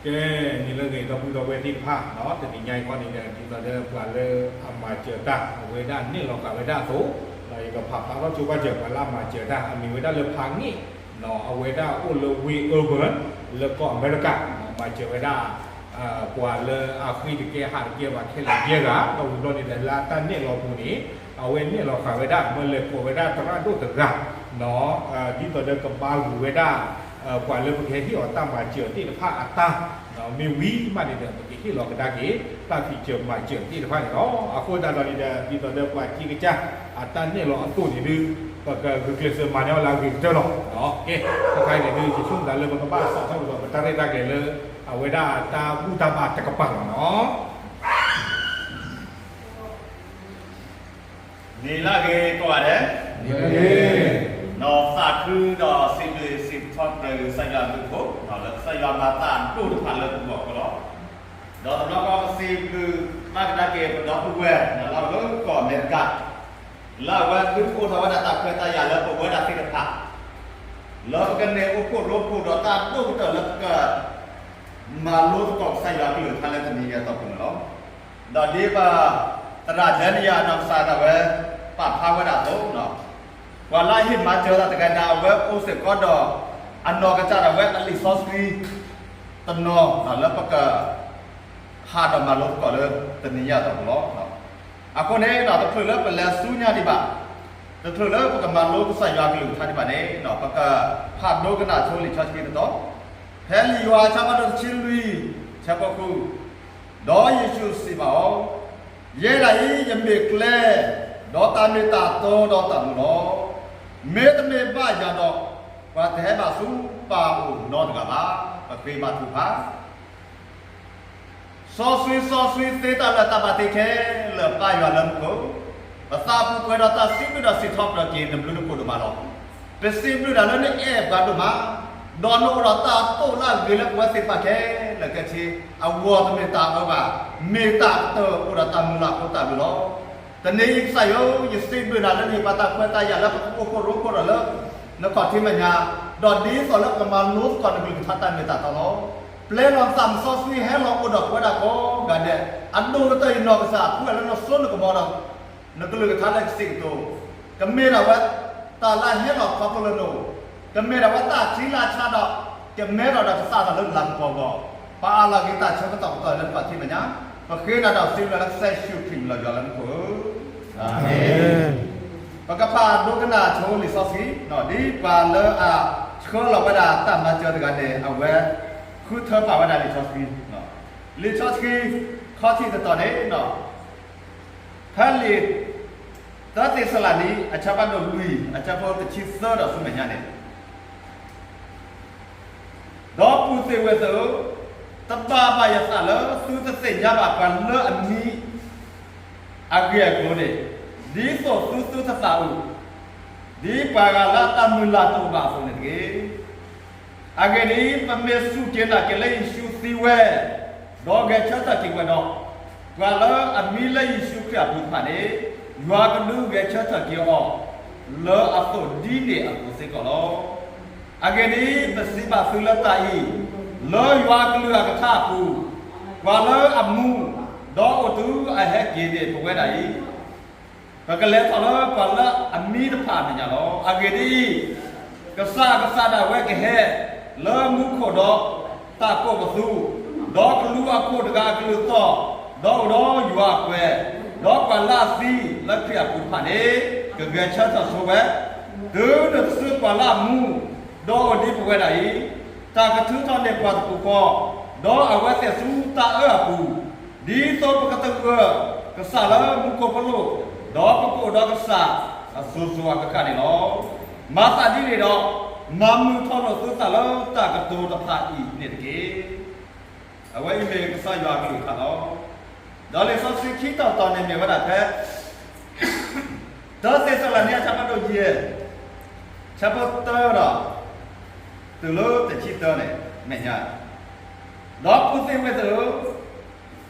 ကဲ, နံၤလၢအဂ့ၤ ဒီပုၢ်ဒီဝဲၢ်သ့ၣ်တဖၣ်, တနံၤညါအံၤခီန့ၣ်ဒီး ဒ်သိးဒီးပှၤလၢအမၤစၢၤတၢ် အဝဲဒၣ်နဲၣ်လီၤဃာ်ဝဲဒၣ်အသိး, ဒီးယကဖးဖျါထီၣ်ဆိပာ်စၢၤ ပှၤလၢအမၤစၢၤတၢ် အမ့ၢ်ဝဲဒၣ်လၢဖးန့ၣ်, အဝဲဒၣ်အိၣ်လၢ Wayne Urban လၢကီၢ်အမဲရကၤ, မၤစၢၤဝဲဒၣ် ပှၤလၢအဃ့ၢ်တကဲဟးတကဲဘၣ်ခဲလၢာ်ယဲၢ်ဂၤ, ဒီးဝံၤဘျီန့ၣ်ဒီး လၢအတၢ်နဲၣ်လီၤပူၤန့ၣ် အဝဲနဲၣ်လီၤဃာ်ဝဲဒၣ် မ့ၢ်လဲၤကိးဝဲဒၣ်သရၣ်ဒိၣ်တဂၤ, ဒ်သိးဒီးကဘါယွၤဝဲဒၣ် ပှၤလၢပကဟ့ၣ်အီၤတၢ်မၤစၢၤသ့ၣ်တဖၣ်အတၢ်, မ့ၢ်ဝံၤမးန့ၣ်ဒီး ပကဟ့ၣ်လီၤကဒါက့ၤ တၢ်ဖံးစၢၤမၤစၢၤသ့ၣ်တဖၣ်န့ၣ်လီၤ. အဃိသတးဒီးန့ၣ်ဒီး ဒ်သိးဒီးပှၤစံးကစၢ် အတၢ်နဲၣ်လီၤအသိးန့ၣ်ဒီး ပကဂုာ်ကျဲးစၢးမၤန့ၢ်အီၤလၢအဂ့ၤကတၢၢ်လီၤ. ကဲ, ခဲခါအံၤန့ၣ်ဒီး ယဆိကမိၣ်သးလၢပကဘၣ်စးထီၣ်ကဒီး ပတၢ်ရဲၣ်တၢ်ကျဲၤလၢ အဝဲဒၣ်တၢ်ဘူၣ်တၢ်ဘါတကပၤလီၤနီၤ. နံၤလၢအဂ့ၤကိးဂၤဒဲး, နီၢ်သးခုဒီးစံးဘျုးစံးထီၣ်ပတြၢၤကစၢ်ယွၤအဘျုးအဖှိၣ်, လၢကစၢ်ယွၤမၤတၢ်ဒိၣ်တဖၣ်လၢပဂီၢ်အဃိလီၤ. ဒီးတဘျီဃီပစံးဘျုးဘၣ်ကဒါက့ၤပဒီပုၢ်ဝဲၢ်လၢအအိၣ်လၢကီၢ်အမဲရကၤ, လၢအဝဲဒုးအိၣ်ထီၣ်ဝဲဒၣ်တၢ်ခွဲးတၢ်ယာ်လၢပဝဲဒၣ်သ့ၣ်တဖၣ် လၢပကန့ၢ်အိၣ်ဖှိၣ်ရိဖှိၣ်ဒီးတၢ်ဒိၣ်ကတၢၢ်လၢပက မၤလိသကိးကစၢ်ယွၤအကလုၢ်ကထါလၢတနံၤအံၤအတီၢ်ပူၤန့ၣ်လီၤ. ဒီးဒ်ပသရၣ်ဒဲနယၤအနီၢ်ကစၢ်ဒၣ်ဝဲ ပာ်ဖျါဝဲဒၣ်အသိး, ပှၤလၢအဟ့ၣ်မၤစၢၤတၢ်တဂၤန့ၣ် အဝဲအိၣ်စ့ၢ်ကီးဒီး အနီၢ်ကစၢ်ဒၣ်ဝဲအလံာ်စီဆှံ တနီၤလၢပက ဟးဒီးမၤလိသကိးလၢတနံၤညါအတီၢ်ပူၤလီၤ. အဃိန့ၣ်ဒီး တချုးလၢပလဲၤဆူညါဒံးဘၣ်, တချုးလၢပကမၤလိကစၢ်ယွၤအကလုၢ်ကထါဒံးဘၣ်န့ၣ် ပကဖးဒိကနၣ်ဆိလံာ်စီဆှံတတီၤ, ဖဲလံာ်ယိၤဟၣ်အဆၢဖးဒိၣ်တဆံလွံၢ် ဆၢဖိဃု, ဒီးယ့ၣ်ၡူးစံးဘၣ်အီၤ, ယဲဒၣ်အံၤယမ့ၢ်ကျဲ, ဒီးတၢ်မ့ၢ်တၢ်တီဒီးတၢ်မူလီၤ. မ့တမ့ၢ်ဘၣ်ယၤဒီး ပှၤတဟဲဘၣ်ဆူပၢ်အအိၣ်နီတဂၤဘၣ်. ပဃ့ဘါထုကဖၣ် စီဆှံစီဆှံသ့တၢ်လၢာ်တၢ်ဘၣ်တ့ခဲလၢာ် ပၢ်ယွၤလၢမူခိၣ်, ပသးပူၤပှဲၤဒီးတၢ်စံးဘျုးဒီးစံးထီၣ်ပတြၢၤက့ၤနဘျုးနဖှိၣ်ဒိၣ်မးလီၤ. ပစံးဘျုးဒၣ်လၢနအဲၣ်ပှၤဒိၣ်မး, ဒီးနအိၣ်ဒီးတၢ်တိာ်လၢအဂ့ၤလၢပဝဲသ့ၣ်တဖၣ်ခဲလၢာ်ခဲဆ့, အဂီၢ်တမ့ၢ်တၢ်အၢဘၣ်, မ့ၢ်တၢ်ကတၢၢ်အိၣ်ဒီးတၢ်မုၢ်လၢ်ဖိတၢ်ဘျုးလီၤ. တနံၤအံၤကစၢ်ယွၤ, ယစံးဘျုးနၤလၢနဟ့ၣ်ပှၤတၢ်ခွဲးတၢ်ယာ်လၢပကအိၣ်ဖှိၣ်ရိဖှိၣ်ဒီးလၢ နခီၣ်ထံးမဲာ်ညါ, ဒီးဒ်သိးလၢပကမၤလိသကိးနကလုၢ်ကထါတၢ်မ့ၢ်တၢ်တီလီၤ. ပျဲလီၤနသးစီဆှံဟဲလီၤအိၣ်ဒီးပဝဲဒၣ်ကိးဂၤဒဲး, အဒိၣ်ကတၢၢ်ယနီၢ်ကစၢ်အဖုအလၢနစိနကမီၤဒီး နကလုၢ်ကထါလၢကစံးကတိၤ, ကမ့ၢ်ဒၣ်ဝဲတၢ်လၢဟဲလီၤခီဖျိလၢနအိၣ်, ကမ့ၢ်ဒၣ်ဝဲတၢ်ချံလၢအဆါဒီး ကမဲထီၣ်ဒီးကစၢ်သးလၢနလၤကပီၤအဂီၢ်, ပအးလီၤက့ၤတၢ်ဆၢကတီၢ်ကတီၢ်လၢနခီၣ်ထံးမဲာ်ညါ, ပဃ့နၤဒီးစံးဘျုးလၢကစၢ်ယ့ၣ်ၡူးခရံာ်အမံၤလီၤယွၤလၢမူခိၣ်ဧၢ. အၤမ့ၣ်. ပကဖးဒိကနၣ်ဆိလံာ်စီဆှံ, ဒ်ပှၤလၢအဆှၢလီၤဝဲဒၣ်တၢ်မၤစၢၤတဂၤန့ၣ် အဝဲဃုထၢဖးဝဲဒၣ်လံာ်စီဆှံ, လံာ်စီဆှံ ခီထံးတတီၤန့ၣ် ဖဲလံာ် တၢသ့းစၤလနံ အဆၢဖးဒိၣ်လွံၢ် အဆၢဖိတဆံသၢဒီးဆူမဲာ်ညါန့ၣ်, ဒီပုၢ်သ့ၣ်ဝဲၢ်သ့ၣ်ဧၢ, တဘၣ်ဘၣ်ယသးလၢသုတသ့ၣ်ညါဘၣ်ပှၤလၢအမံအဂ့ၢ်အကျိၤန့ၣ်, ဒ်သိးသုသုတသးအိၣ်, ဒ်ပှၤဂၤလၢအတၢ်မုၢ်လၢ်တအိၣ်ဘၣ်အသိးန့ၣ်တက့ၢ်. အဂ့ၢ်ဒ်အံၤ, ပမ့ၢ်စူၢ်က့ၤနာ်က့ၤလၢယ့ၣ်ၡူးသံဝဲ, ဒီးဂဲၤဆၢထၢၣ်က့ၤဝဲဒီး, ပှၤလၢအမံလၢယ့ၣ်ၡူးခရံာ်အပူၤတဖၣ်န့ၣ်, ယွၤကဒုးဂဲၤဆၢထၢၣ်က့ၤအီၤ လၢအသိးဒ်န့ၣ်အသိးစ့ၢ်ကီးလီၤ. အဂ့ၢ်ဒ်အံၤ, ပစံးဘၣ်သုလၢတၢ်အံၤ, လၢယွၤအကလုၢ်အကထါအပူၤ, ပှၤလၢအမူ, ဒီးအိၣ်တုၤအဟဲက့ၤန့ၢ်ပဝဲဒၣ်အံၤ, ပကလဲၤထီၣ်လၢပှၤလၢအမံတဖၣ်အမဲာ်ညါလီၤ. အဂ့ၢ်ဒ်အံၤ, ကစၢ်အကစၢ်ဒၣ်ဝဲကဟဲ, လၢမူခိၣ်ဒီးတၢ်ကိးပသူ, ဒီးကလူးအခိၣ်တဂၤအကလုၢ်သီၣ်, ဒီးအိၣ်ဒီးယွၤအကွဲး, ဒီးပှၤလၢအသံလၢခရံာ်အပူၤတဖၣ်န့ၣ်, ကဂဲၤဆၢထၢၣ်ဆိဝဲ, တုၤနုၤတစုပှၤလၢအမူ, ဒီးအိၣ်ဒံးပဝဲဒၣ်အံၤ, တၢ်ကထုးထီၣ်န့ၢ်ပှၤသကိးဃီ, ဒီးအဝဲသ့ၣ်ဆူတၢ်အၢအပူၤ, ဒ်သိးပကသဂၢၢ်ကစၢ်လၢမူခိၣ်ဖိလိၣ်, ဒီးပကအိၣ်ဒီးကစၢ်အစိၤစိၤအဃၣ်ဃၣ်န့ၣ်လီၤ. မၤသးဒ်န့ၣ်ဒီး, မၤမုာ်ထီၣ်လိာ်သုသးလၢတၢ်ကတိၤတဖၣ်အံၤန့ၣ်တက့ၢ်. အဝဲအံၤမ့ၢ်ကစၢ်ယွၤအကလုၢ်ကထါလီၤ. ဒီးလံာ်စီဆှံခံတီၤတီၤန့ၣ်မ့ၢ်ဝဲဒၣ်ဖဲ တၢသ့းစၤလနံ အဆၢဖးဒိၣ်ယဲၢ်, ဆၢဖိတၢဒီး တုၤလၢတဆံတၢန့ၣ် မဲာ်ညါ, ဒီပုၢ်သ့ၣ်ဝဲၢ်သ့ၣ်ဧၢ,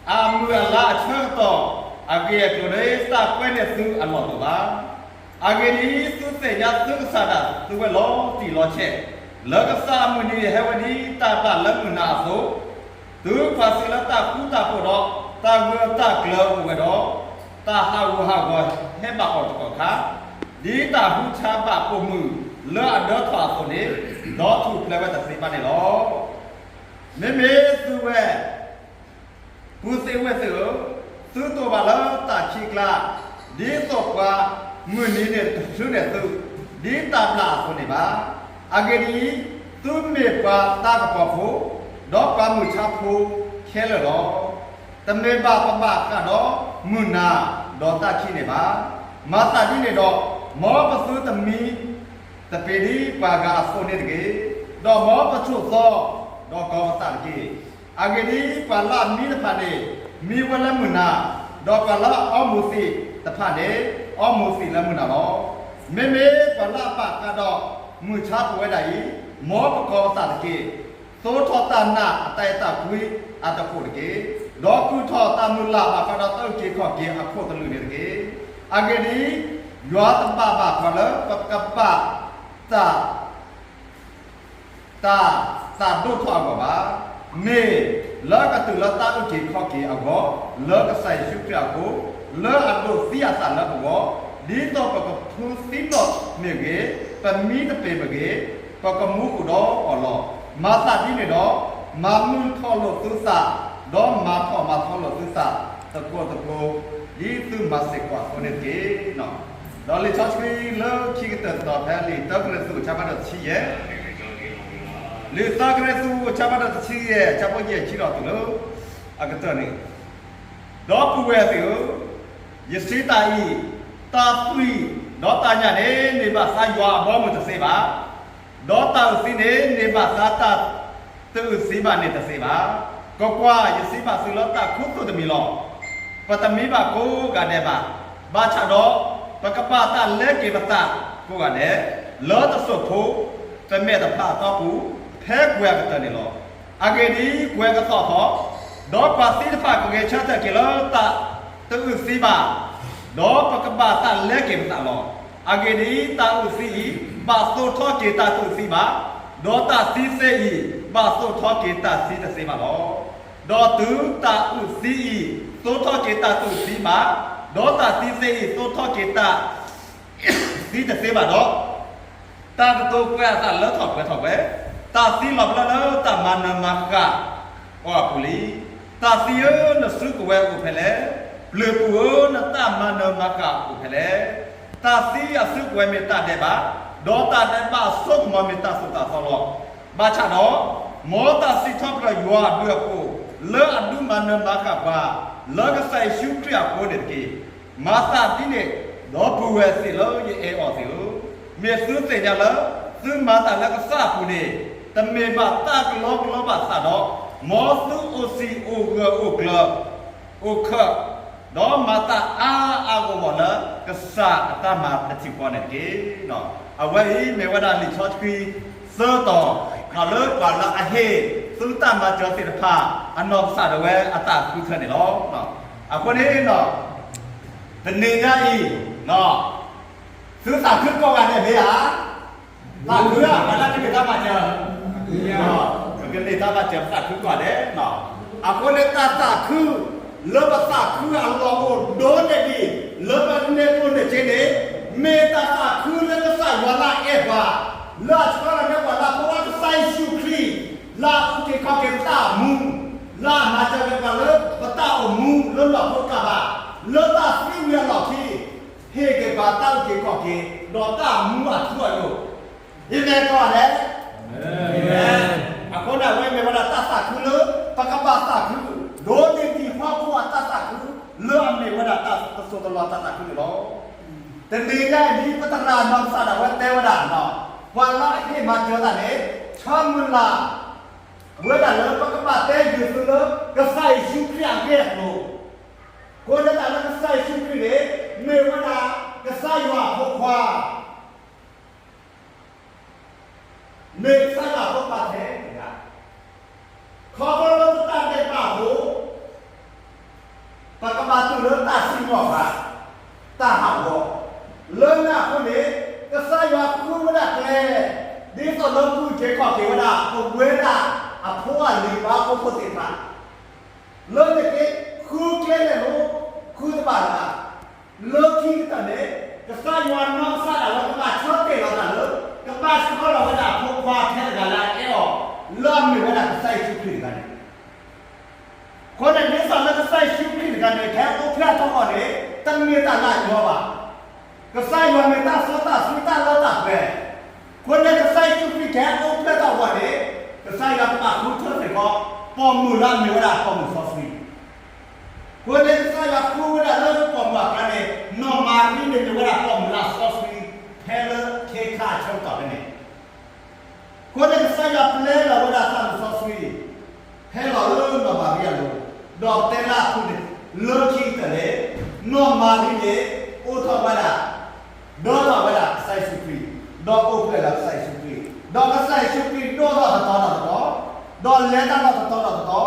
အမုၢ်အလါအဆၢကတီၢ်အဂ့ၢ်အကျိၤန့ၣ် တၢ်ကွဲးန့ၢ်သုအလီၢ်တအိၣ်ဘၣ်. အဂ့ၢ်ဒ်အံၤ, သုသ့ၣ်ညါသုကစၢ်ဒၣ်သုဝဲလီၤတံၢ်လီၤဆဲး, လၢကစၢ်အမုၢ်နံၤဟဲဝဲဒ်တၢ်ဘျၣ်လၢမုၢ်နၤအသိး, တုၤပှၤစံးလၢတၢ်ဃူတၢ်ဖိးဒီး တၢ်ဂၢၢ်တၢ်ကျၢၤအိၣ်ဝဲဒီး, တၢ်ဟးဂူာ်ဟးဂီၤဟဲဘၣ်အီၤတကီၢ်ခါ, ဒ်တၢ်ဟူဆါဘၣ်ပိာ်မုၣ်လၢအဒၢထီၣ်အသိးန့ၣ်, ဒီးထူၣ်ဖျဲးဝဲတသ့ဘၣ်န့ၣ်လီၤ. မ့မ့ၢ်သုဝဲ ပုၢ်သ့ၣ်ဝဲၢ်သ့ၣ်ဧၢ, သုတအိၣ်ဘၣ်လၢတၢ်ခံးကျါ, ဒ်သိးပှၤမုၢ်နံၤန့ၣ်တချုးန့ၢ်သု, ဒ်တၢ်ဘျၣ်အသိးန့ၣ်ဘၣ်. အဂ့ၢ်ဒ်အံၤ, သုမ့ၢ်ပှၤသးကပီၤဖိ, ဒီးပှၤမုၢ်ဆါဖိခဲလၢာ်လီၤ. တမ့ၢ်ဘၣ်ပဘၣ်ဃးဒီးမုၢ်နၤ, ဒီးတၢ်ခံးန့ၣ်ဘၣ်. မၤသးဒ်န့ၣ်ဒီး, မ်ပသုတမံ တပ့ၤဒ်ပှၤဂၤအသိးန့ၣ်တဂ့ၤ, ဒီးမ်ပဆိးသီ, ဒီးကီၤပသးတက့ၢ်. အဂ့ၢ်ဒ်အံၤ, ပှၤလၢအမံတဖၣ်န့ၣ်, မံဝဲလၢမုၢ်နၤ, ဒီးပှၤလၢအအီမူၤသံးတဖၣ်န့ၣ်, အီမူၤသံးလၢမုၢ်နၤလီၤ. မ့မ့ၢ်ပှၤလၢအဘၣ်ဃးဒီးမုၢ်ဆါဖိဝဲဒၣ်အံၤ, မ်ပကီၤပသးတက့ၢ်. သိးထီၣ်တၢ်နာ်အတၢ်အဲၣ်တၢ်ကွံအတဖှိၣ်တက့ၢ်. ဒီးကုာ်ထီၣ်တၢ်မုၢ်လၢ်ဘၣ်ဃးဒီးတၢ်အုၣ်က့ၤခီၣ်က့ၤအခိၣ်သလုးန့ၣ်တက့ၢ်. အဂ့ၢ်ဒ်အံၤ, ယွၤတဘၣ်ဘၣ်ပှၤလၢပကဘၣ်တၢ် တၢ်သးဒိၣ်ထီၣ်အဂီၢ်ဘၣ်. မ့ၢ်လၢကတုၤလၢတၢ်အုၣ်က့ၤခီၣ်က့ၤအဂီၢ်, လၢကစၢ်ယ့ၣ်ၡူးခရံာ်အဃိ, လၢအဒိးသံအသးလၢပဂီၢ်, ဒ်သိးပကဖုသံနီၣ်မ့ၢ်ဂ့ၤ, ပမံတပ့ၤမ့ၢ်ဂ့ၤ, ပကမူဃုာ်ဒီးအီၤလီၤ. မၤသးဒ်န့ၣ်ဒီး, မၤမုာ်ထီၣ်လိာ်သုသး, ဒီးမၤထီၣ်မၤထီလိာ်သုသးသကိးသကိး, ဒ်သုမၤစ့ၢ်ကီးအသိးန့ၣ်တက့ၢ်. ဒီးလံာ်စီဆှံလၢခံကတၢၢ်တတီၤဖဲလံာ်တၢကရံၣ်သူးအဆၢဖးဒိၣ်တဆံယဲၢ်, လံာ်တၢကရံၣ်သူးအဆၢဖးဒိၣ်တဆံယဲၢ် အဆၢဖိယဲၢ်ဆံဒီးတုၤလၢအကတၢၢ်န့ၣ်, ဒီပုၢ်ဝဲၢ်သ့ၣ်ဧၢ, ယစံးတၢ်အံၤ, တၢ်သွံၣ်ဒီးတၢ်ညၣ်န့ၣ် န့ၢ်ဘၣ်သါယွၤအဘီအမုၢ်တသ့ဘၣ်. ဒီးတၢ်အုၣ်သံန့ၣ် န့ၢ်ဘၣ်သါတၢ်တအုၣ်သံဘၣ်န့ၣ်တသ့ဘၣ်. ကွၢ်ကွၢ်, ယစံးဘၣ်သုလၢတၢ်ခူသူၣ်တမံၤလီၤ. ပတမံဘၣ်ကိးဂၤဒဲးဘၣ်. ဘၣ်ဆၣ်ဒီး ပကဘၣ်တၢ်လဲက့ၤပသးကိးဂၤဒဲး, လၢတစိၢ်ဖိတမဲာ်တဖျၢၣ်အတီပူၤ, ဖဲကွဲၤအကတၢၢ်န့ၣ်လီၤ. အဂ့ၢ်ဒ်အံၤ, ကွဲၤကသီၣ်ထီၣ်, ဒီးပှၤသံတဖၣ်ကဂဲၤဆၢထၢၣ်က့ၤလၢတၢ်တအုၣ်သံဘၣ်, ဒီးပကဘၣ်တၢ်လဲက့ၤပသးလီၤ. အဂ့ၢ်ဒ်အံၤ, တၢ်အုၣ်သံအံၤ ဘၣ်သိးထီၣ်က့ၤတၢ်တအုၣ်သံဘၣ်, ဒီးတၢ်သံသ့အံၤ ဘၣ်သိးထီၣ်က့ၤတၢ်သံတသ့ဘၣ်လီၤ. ဒီးတုၤတၢ်အုၣ်သံအံၤ သိးထီၣ်က့ၤတၢ်တအုၣ်သံဘၣ်, ဒီးတၢ်သံသ့အံၤ သိးထီၣ်က့ၤတၢ် သံတသ့ဘၣ်ဒီး, တၢ်ကတိၤကွဲးအသးလၢထီၣ်ပှဲၤထီၣ်ဝဲ, တၢ်သံလီၤဘျၢလၢတၢ်မၤနၢၤမၤဃၣ်အီၤအပူၤလံ. တၢ်သံဧၢ, နစုကဝဲၤအိၣ်ဖဲလဲၣ်. ပျုၤပူၤဧၢ, နတၢ်မၤနၢၤမၤဃၣ်အိၣ်ဖဲလဲၣ်. တၢ်သံအစုကဝဲၤမ့ၢ်တၢ်ဒဲးဘး, ဒီးတၢ်ဒဲးဘးအစိကမီၤမ့ၢ်တၢ်သိၣ်တၢ်သီလီၤ. ဘၣ်ဆၣ်ဒီး, မ်တၢ်စံးထီၣ်ပတြၢၤယွၤအဘျုးအဖှိၣ် လၢအဒုးမၤနၢၤမၤဃၣ်ပှၤ လၢကစၢ်ယ့ၣ်ၡူးခရံာ်အဃိန့ၣ်တက့ၢ်. မၤသးဒ်န့ၣ်, ဒီပုၢ်ဝဲၢ်သ့ၣ်လၢယအဲၣ်အီၤသ့ၣ်ဧၢ, မ့ၢ်သုသ့ၣ်ညါလၢ သုမၤတၢ်လၢကစၢ်အပူၤန့ၣ်, တမ့ၢ်ဘၣ်တၢ်ကလီကလီဘၣ်သးဒီး, မ်သုအိၣ်စံၣ်အိၣ်ဂၢၢ်အိၣ်ကျၢၤ အိၣ်ခၢၣ်, ဒီးမၤတၢ်အါအါဂီၢ်ဂီၢ်လၢ ကစၢ်အတၢ်မၤတထံၣ်ဃီန့ၣ်တက့ၢ်. အဝဲအံၤမ့ၢ်ဝဲဒၣ်လံာ်စီဆှံသၢတီၤ, လၢပှၤလၢအဟ့ၣ်သုတၢ်မၤစၢၤသ့ၣ်တဖၣ် အနီၢ်ကစၢ်ဒၣ်ဝဲအတၢ်ဃုထၢန့ၣ်လီၤ. အဃိန့ၣ်, တနံၤညါအံၤ, သုသးခုကိးဂၤဒဲးမ့ၢ်ဧါ. သးခုဧါ, ပှၤလၢအတမ့ၢ်တၢ်မၤစၢၤ, ပကန့ၢ်တၢ်မၤစၢၤ ပသးခုကိးဂၤဒဲး. အဃိန့ၣ်တၢ်သးခု လၢပသးခုအလီၢ်အိၣ်ဒိၣ်န့ၢ်ဒံး လၢပန့ၢ်အိၣ်န့ၢ်က့န့ၣ်, မ့ၢ်တၢ်သးခုလၢကစၢ်ယွၤလၢအအဲၣ်ပှၤ, လၢအဆှၢလီၤန့ၢ်ပှၤလၢအဖိခွါကစၢ်ယ့ၣ်ၡူးခရံာ်, လၢအအုၣ်က့ၤခီၣ်က့ၤပတၢ်အိၣ်မူ, လၢအမၤစၢၤက့ၤပှၤလၢပတၢ်အိၣ်မူလၢလီၢ်ဖိတဖၣ်, လၢတၢ်သံဝံၤအလီၢ်ခံ ဟ့ၣ်က့ၤပှၤတၢ်အုၣ်က့ၤခီၣ်က့ၤ ဒီးတၢ်မူအထူအယိာ်, အၤမ့ၣ်ကိးဂၤဒဲး. အဃိန့ၣ် အဝဲမ့ၢ်ဝဲဒၣ်တၢ်သးခုလၢ ပကဘၣ်သးခု, ဒိၣ်န့ၢ်ဒံးဟီၣ်ခိၣ်အတၢ်သးခု, လၢအမ့ၢ်ဝဲဒၣ်တၢ်တစိၢ်တလီၤတၢ်သးခုန့ၣ်လီၤ. တနံၤညါအံၤ ဒ်ပသရၣ်နီၢ်ကစၢ်ဒၣ်ဝဲတဲဝဲဒၣ်, ပှၤလၢအဟ့ၣ်မၤစၢၤတၢ်န့ၣ် ဆၢမုၢ်လၢ် ဝဲဒၣ်လၢပကဘၣ်တဲယုာ်သုလၢ ကစၢ်ယ့ၣ်ၡူးခရံာ်အဂ့ၢ်အကျိၤ, ဃိသတးလၢကစၢ်ယ့ၣ်ၡူးခရံာ်န့ၣ် မ့ၢ်ဝဲဒၣ် ကစၢ်ယွၤအဖိခွါ, မ့ၢ်ကစၢ်ယွၤအဖိခွါထဲန့ၣ်, ခီဖျိလၢပတၢ်ဒဲးဘးအဃိ ပကဘၣ်တုၤလၢတၢ်စံၣ်ညီၣ်ပှၤ, တၢ်ဟးဂီၤ, လၢန့ၣ်အဃိန့ၣ်, ကစၢ်ယွၤဃုဝဲဒၣ်ကျဲ, ဒ်သိးလၢပူၤက့ၤခီၣ်က့ၤဝဲဒၣ် ပဝဲဒၣ်အဖိအလံၤ ပှၤဟီၣ်ခိၣ်ဖိသ့ၣ်တဖၣ်, လၢန့ၣ်က့ ဃုကျဲလဲၣ်လီၤ, ဃုတဘၣ်တဂၤ, လၢခံကတၢၢ်န့ၣ်, ကစၢ်ယွၤနီၢ်ကစၢ်ဒၣ်ဝဲ ကဘၣ်ဆၢတဲာ်လီၤတၢ်လၢ ကဘၣ်ဆှၢလီၤဝဲဒၣ်ဖိခွါထဲတဂၤလၢအအဲၣ်အီၤ, လၢအမ့ၢ်ဝဲဒၣ်ကစၢ်ယ့ၣ်ၡူးခရံာ်တဂၤန့ၣ် အဃိန့ၣ် ဒ်သိးလၢကစၢ်ယ့ၣ်ၡူးခရံာ်တဂၤန့ၣ် ကဟဲအိၣ်ဖျဲၣ်ထီၣ်အီၤန့ၣ် တမ့ၢ်တၢ်လၢအညီဘၣ်. ကစၢ်ယွၤမ့ၢ်တၢ်စီတၢ်ဆှံတၢ်လၢတၢ်ပှဲၤ, အဃိန့ၣ် ကစၢ်ယ့ၣ်ၡူးခရံာ်ကဟဲအိၣ်ဖျဲၣ်ထီၣ်အီၤန့ၣ်, ကစၢ်ယွၤကဘၣ်ဃုထၢစ့ၢ်ကီး ပိာ်မုၣ်လၢအမ့ၢ်ဝဲဒၣ်ပိာ်မုၣ်စီဆှံ အဃိန့ၣ် ကစၢ်ယွၤဃုဝဲဒၣ်လၢပိာ်မုၣ်အကျါန့ၣ် နီၢ်မၤရံန့ၣ်မ့ၢ်ဝဲဒၣ်ပိာ်မုၣ်လၢအစီဆှံ ဖဲလၢခ့ခါအဆၢကတီၢ်ဖဲန့ၣ်, အဃိန့ၣ် ကစၢ်ယွၤပျဲလီၤဝဲဒၣ်သးစီဆှံ ဟဲလီၤလၢနီၢ်မၤရံအလိၤ, ဒီးတဲလၢအဃိန့ၣ်, လၢခံကတၢၢ်န့ၣ်, နီၢ်မၤရံန့ၣ် အိးထီၣ်ဝဲဒၣ်, ဒၢထီၣ်ဝဲဒၣ်ကစၢ်ယ့ၣ်ၡူးခရံာ်, ဒီးအိၣ်ဖျဲၣ်လၢကစၢ်ယ့ၣ်ၡူးခရံာ်, ဒီးကစၢ်ယ့ၣ်ၡူးခရံာ်ဒိၣ်ထီၣ်တတီၤဒီးတတီၤ, ဒီးလဲၤတၢ်ဒီးတတီၤဒီးတတီၤ, ဒီးတဲဘၣ်ဃး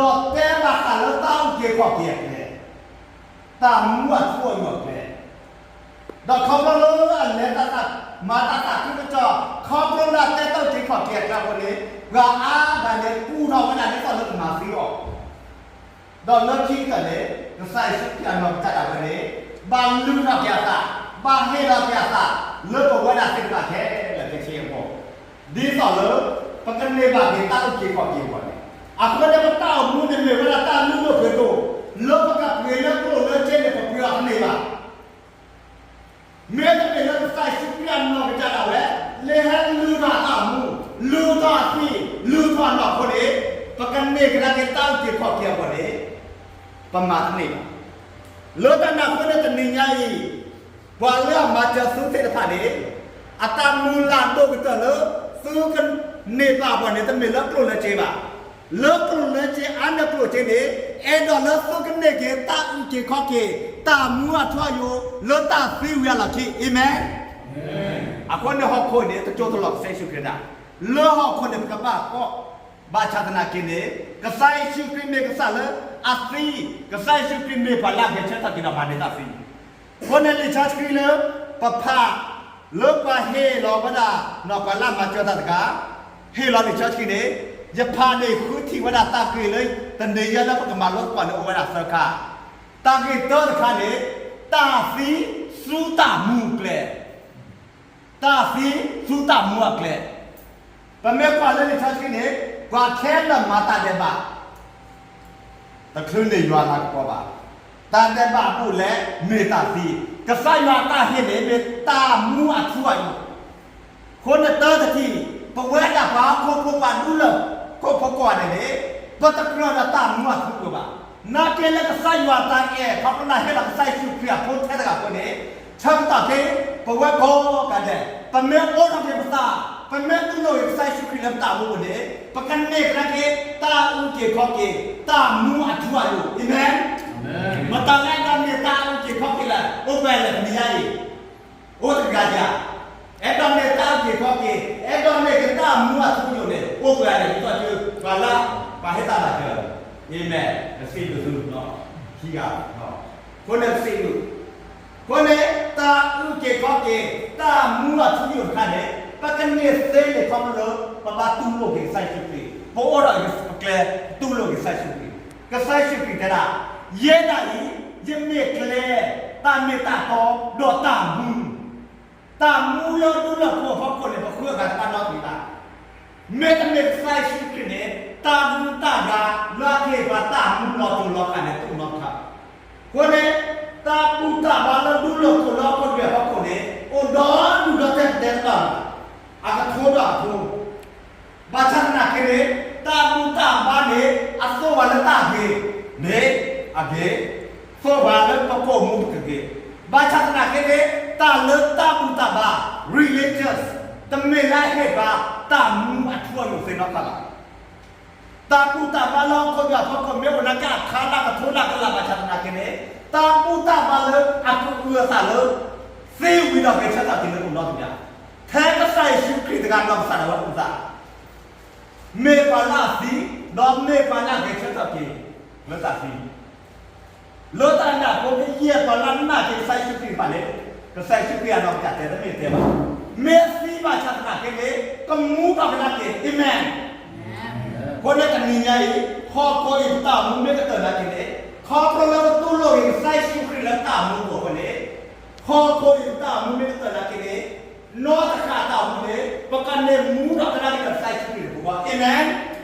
လၢတၢ်အုၣ်က့ၤခီၣ်က့ၤအကျဲ, တၢ်မူအထူအယိာ်အကျဲ ဒီးခီဖျိလၢအလဲၤတၢ်သး, မၤတၢ်သးခုကစီၣ်, ခီဖျိလၢအတဲတၢ်အုၣ်က့ၤခီၣ်က့ၤအကျဲအဃိန့ၣ်, ပှၤအါဂၤန့ၣ် ကူၣ်ထီၣ်ဝဲဒၣ်ဒ်သိးလၢကမၤသံအီၤ, ဒီးလၢခံကတၢၢ်န့ၣ်, ကစၢ်ယ့ၣ်ၡူးခရံာ်အနီၢ်ကစၢ်ဒၣ်ဝဲန့ၣ်, ဘၣ်လုၢ်ထီၣ်က့ၤအသး, ဘၣ်ဟ့ၣ်လီၤက့ၤအသး, လၢပဝဲဒၣ်သ့ၣ်တဖၣ်ခဲလၢာ်ခဲဆ့အဂီၢ် ဒ်သိးလၢ ပကန့ၢ်ဘၣ်က့ၤတၢ်အုၣ်က့ၤခီၣ်က့ၤအဂီၢ်န့ၣ်, အဃိန့ၣ် ပတၢ်အိၣ်မူန့ၣ်မ့ၢ်ဝဲဒၣ်တၢ်လုၢ်ဒိၣ်ပှ့ၤဒိၣ်, လၢပကပှ့ၤလၢကျိၣ်လၢစ့န့ၣ် ပပှ့ၤအီၤတန့ၢ်ဘၣ်. မ့တမ့ၢ်လၢကစၢ်ယ့ၣ်ၡူးခရံာ်အနီၢ်ကစၢ်ဒၣ်ဝဲ, လဲၤဟဲလုၢ်ထီၣ်အတၢ်အိၣ်မူ, လုၢ်ထီၣ်အသွံၣ်, လုၢ်ထီၣ်အနီၢ်ခိန့ၣ်, ပကန့ၢ်ကဒါက့ၤတၢ်အုၣ်က့ၤခီၣ်က့ၤအဂီၢ်န့ၣ်, ပမၤတန့ၢ်ဘၣ်. လၢတၢ်န့ၣ်အဃိန့ၣ် တနံၤညါအံၤ, ပှၤလၢအမၤစၢၤသုသ့ၣ်တဖၣ်န့ၣ်, အတၢ်မုၢ်လၢ်ဒိၣ်ကတၢၢ်လၢ သုကန့ၢ်ဘၣ်အဂီၢ်န့ၣ် တမ့ၢ်လၢကျိၣ်လၢစ့ဘၣ်. လၢကျိၣ်လၢစ့အါန့ၢ်ကျိၣ်စ့န့ၣ်, အဲၣ်ဒိးလၢသုကန့ၢ်က့ၤတၢ်အုၣ်က့ၤခီၣ်က့ၤ, တၢ်မူအထူအယိာ်, လၢတၢ်သံဝံၤအလီၢ်ခံ, အၤမ့ၣ်. အဃိန့ၣ်ဟီၣ်ခိၣ်န့ၣ် တကၠိတလီၤကစၢ်ယ့ၣ်ၡူးခရံာ်ဒၣ်, လၢဟီၣ်ခိၣ်န့ၣ် ပကဘၣ်ကီ, ဘၣ်ဆၣ်သနာ်က့န့ၣ်, ကစၢ်ယ့ၣ်ၡူးခရံာ်မ့ၢ်ကစၢ်လၢအသံ, ကစၢ်ယ့ၣ်ၡူးခရံာ်မ့ၢ်ပှၤလၢအဂဲၤဆၢထၢၣ်က့ၤဒီးမၤန့ၢ်တၢ်သံ အဃိန့ၣ်လံာ်စီဆှံလၢပဖး, လၢပှၤဟ့ၣ်လီၤဝဲဒၣ်, နီၢ်ပှၤလၢအမၤစၢၤတၢ်တဂၤ, ဟ့ၣ်လီၤလံာ်စီဆှံန့ၣ်, ယဖးန့ၣ်ဃုထံၣ်ဝဲဒၣ်တၢ်ဂ့ၢ်လၢ, တနံၤညါလၢပကမၤလိသကိးန့ၣ်အိၣ်ဝဲဒၣ်သၢခါ, တၢ်ဂ့ၢ်တၢတခါန့ၣ်, တၢ်သံဆူတၢ်မူအကျဲ တၢ်သံဆူတၢ်မူအကျဲ, ပမ့ၢ်ကွၢ်လၢလံာ်စီဆှံန့ၣ်, ပှၤခဲလၢာ်မၤတၢ်ဒဲးဘး, တချုးန့ၢ်ယွၤအလၤကပီၤဘၣ်, တၢ်ဒဲးဘးအဘူးအလဲမ့ၢ်တၢ်သံ, ကစၢ်ယွၤအတၢ်ဟ့ၣ်န့ၣ်မ့ၢ်တၢ်မူအထူအယိာ် အဃိန့ၣ်တၢတထံၣ်, ပဝဲဒၣ်ပှၤဟီၣ်ခိၣ်ဖိပှၤဒူလၢၢ်ခိၣ်ဖိကိးဂၤဒဲးန့ၣ်, ပတကြၢးဒီးတၢ်မူအထူအယိာ်ဘၣ်. နာ်က့လၢကစၢ်ယွၤအတၢ်အဲၣ် ခီဖျိလၢဟ့ၣ်လီၤကစၢ်ယ့ၣ်ၡူးခရံာ်အဖိထဲတဂၤအဃိန့ၣ်, ဆၢကတီၢ်ခဲအံၤ, ပဝဲကိးဂၤဒဲး, ပမ့ၢ်အိးထီၣ်က့ၤပသး, ပမ့ၢ်တူၢ်လိာ်က့ၤကစၢ်ယ့ၣ်ၡူးခရံာ်လၢပတၢ်အိၣ်မူအပူၤန့ၣ်, ပကန့ၢ်ကဒါက့ၤတၢ်အုၣ်က့ၤခီၣ်က့ၤ, တၢ်မူအထူအယိာ်, အၤမ့ၣ်. မတၤလၢအဲၣ်ဒိးန့ၢ်တၢ်အုၣ်က့ၤခီၣ်က့ၤလဲၣ်, အိၣ်ပှဲၤလဲၣ်တနံၤညါအံၤ အိၣ်တဂၤဧါ. အဲၣ်ဒိးန့ၢ်တၢ်အုၣ်က့ၤခီၣ်က့ၤ, အဲၣ်ဒိးန့ၢ်က့ၤတၢ်မူအထူအယိာ်န့ၣ်, အိၣ်ပှဲၤလဲၣ်, ဒ်သိးကပှၤလၢ, ပှၤဟ့ၣ်တၢ်မၤစၢၤ, အၤမ့ၣ်, ပစံးဘျုးသု, ခံဂၤ, အဃိန့ၣ်ပစံးဘျုး, အဃိန့ၣ်, တၢ်အုၣ်က့ၤခီၣ်က့ၤ, တၢ်မူအထူအယိာ်တခါန့ၣ်, ပကန့ၢ်သ့န့ၣ်ခီဖျိလၢ, ပဘၣ်တူၢ်လိာ်က့ၤကစၢ်ယ့ၣ်ၡူးခရံာ်, ပအိၣ်ဒီးပကျဲ, တူၢ်လိာ်က့ၤကစၢ်ယ့ၣ်ၡူးခရံာ်, ကစၢ်ယ့ၣ်ၡူးခရံာ်တဲဒၣ်, ယဲဒၣ်အံၤ, ယမ့ၢ်ကျဲ, တၢ်မ့ၢ်တၢ်တီ, ဒီးတၢ်မူ တၢ်မူလၢဒူလၢၢ်ဖိအဖီခိၣ်န့ၣ် ပဃုအဂၤတဘၣ်နီတမံၤဘၣ်. မ့တမ့ၢ်ကစၢ်ယ့ၣ်ၡူးခရံာ်န့ၣ်, တၢ်ဘူၣ်တၢ်ဘါလၢအကဟ့ၣ်ပှၤတၢ်မူလီၤတိၤလီၤကးန့ၣ် တအိၣ်နီတခါဘၣ်. အဃိန့ၣ်, တၢ်ဘူၣ်တၢ်ဘါလၢဒူလၢၢ်ခိၣ်လၢဟီၣ်ခိၣ်တဘ့ၣ်အဖီခိၣ်န့ၣ်, အိၣ်ဒီဒူၣ်ဒီထၢၣ်တဲတဘၣ်ဘၣ်, အကထိဒီးအကထိ ဘၣ်ဆၣ်သနာ်က့န့ၣ်, တၢ်ဘူၣ်တၢ်ဘါန့ၣ် အသိၣ်ပှၤလၢတၢ်ဂ့ၤ, န့ၣ်, အဂ့ၤ, သိၣ်ပှၤလၢပကအိၣ်မူပကဂ့ၤ, ဘၣ်ဆၣ်သနာ်က့န့ၣ်, တၢ်လၢတၢ်ဘူၣ်တၢ်ဘါ, religious, တမ့ၢ်လၢအဟ့ၣ်ပှၤတၢ်မူအထူအယိာ်သ့နီတခါဘၣ်. တၢ်ဘူၣ်တၢ်ဘါလၢဟီၣ်ခိၣ်တဘ့ၣ်အဖီခိၣ်မ့ၢ်အိၣ်နာ်က့အခါလၢကထိလၢကလးဘၣ်ဆၣ်သနာ်က့န့ၣ်, တၢ်ဘူၣ်တၢ်ဘါလၢအကအုၣ်အသးလၢ သ့ဝံၤဒီးဂဲၤဆၢထၢၣ်က့ၤလၢပနီတမံၤဘၣ်. ထဲကစၢ်ယ့ၣ်ၡူးခရံာ်တဂၤနီၢ်ကစၢ်ဒၣ်ဝဲအုၣ်သး မ့ၢ်ပှၤလၢအသံ, ဒီးမ့ၢ်ပှၤလၢအဂဲၤဆၢထၢၣ်က့ၤလၢတၢ်သံ. လၢတၢ်န့ၣ်အဃိ ကယဲၢ်ပှၤလၢအနာ်က့ၤကစၢ်ယ့ၣ်ၡူးခရံာ်တဖၣ်န့ၣ်, ကစၢ်ယ့ၣ်ၡူးခရံာ်အနီၢ်ကစၢ်တဲတမ့ၢ်တဲဘၣ်, မ့ၢ်သံဘၣ်ဆၣ်သနာ်က့န့ၣ် ကမူထီၣ်ကဒါက့ၤ, အၤမ့ၣ်. အဃိန့ၣ်တနံၤညါအံၤ ဟီၣ်ခိၣ်အံၤပတၢ်အိၣ်မူမ့ၢ်ကတၢၢ်နာ်က့န့ၣ်, ခီဖျိလၢပတူၢ်လိာ်က့ၤကစၢ်ယ့ၣ်ၡူးခရံာ်လၢတၢ်အိၣ်မူအပူၤအဃိန့ၣ်, ဟီၣ်ခိၣ်အံၤပတၢ်အိၣ်မူမ့ၢ်ကတၢၢ်နာ်က့န့ၣ်, နီၢ်တဃၣ်တၢ်အိၣ်မူန့ၣ် ပကန့ၢ်မူထီၣ်ကဒါက့ၤဒီးကစၢ်ယ့ၣ်ၡူးခရံာ်န့ၣ်ပူၤ, အၤမ့ၣ်. မ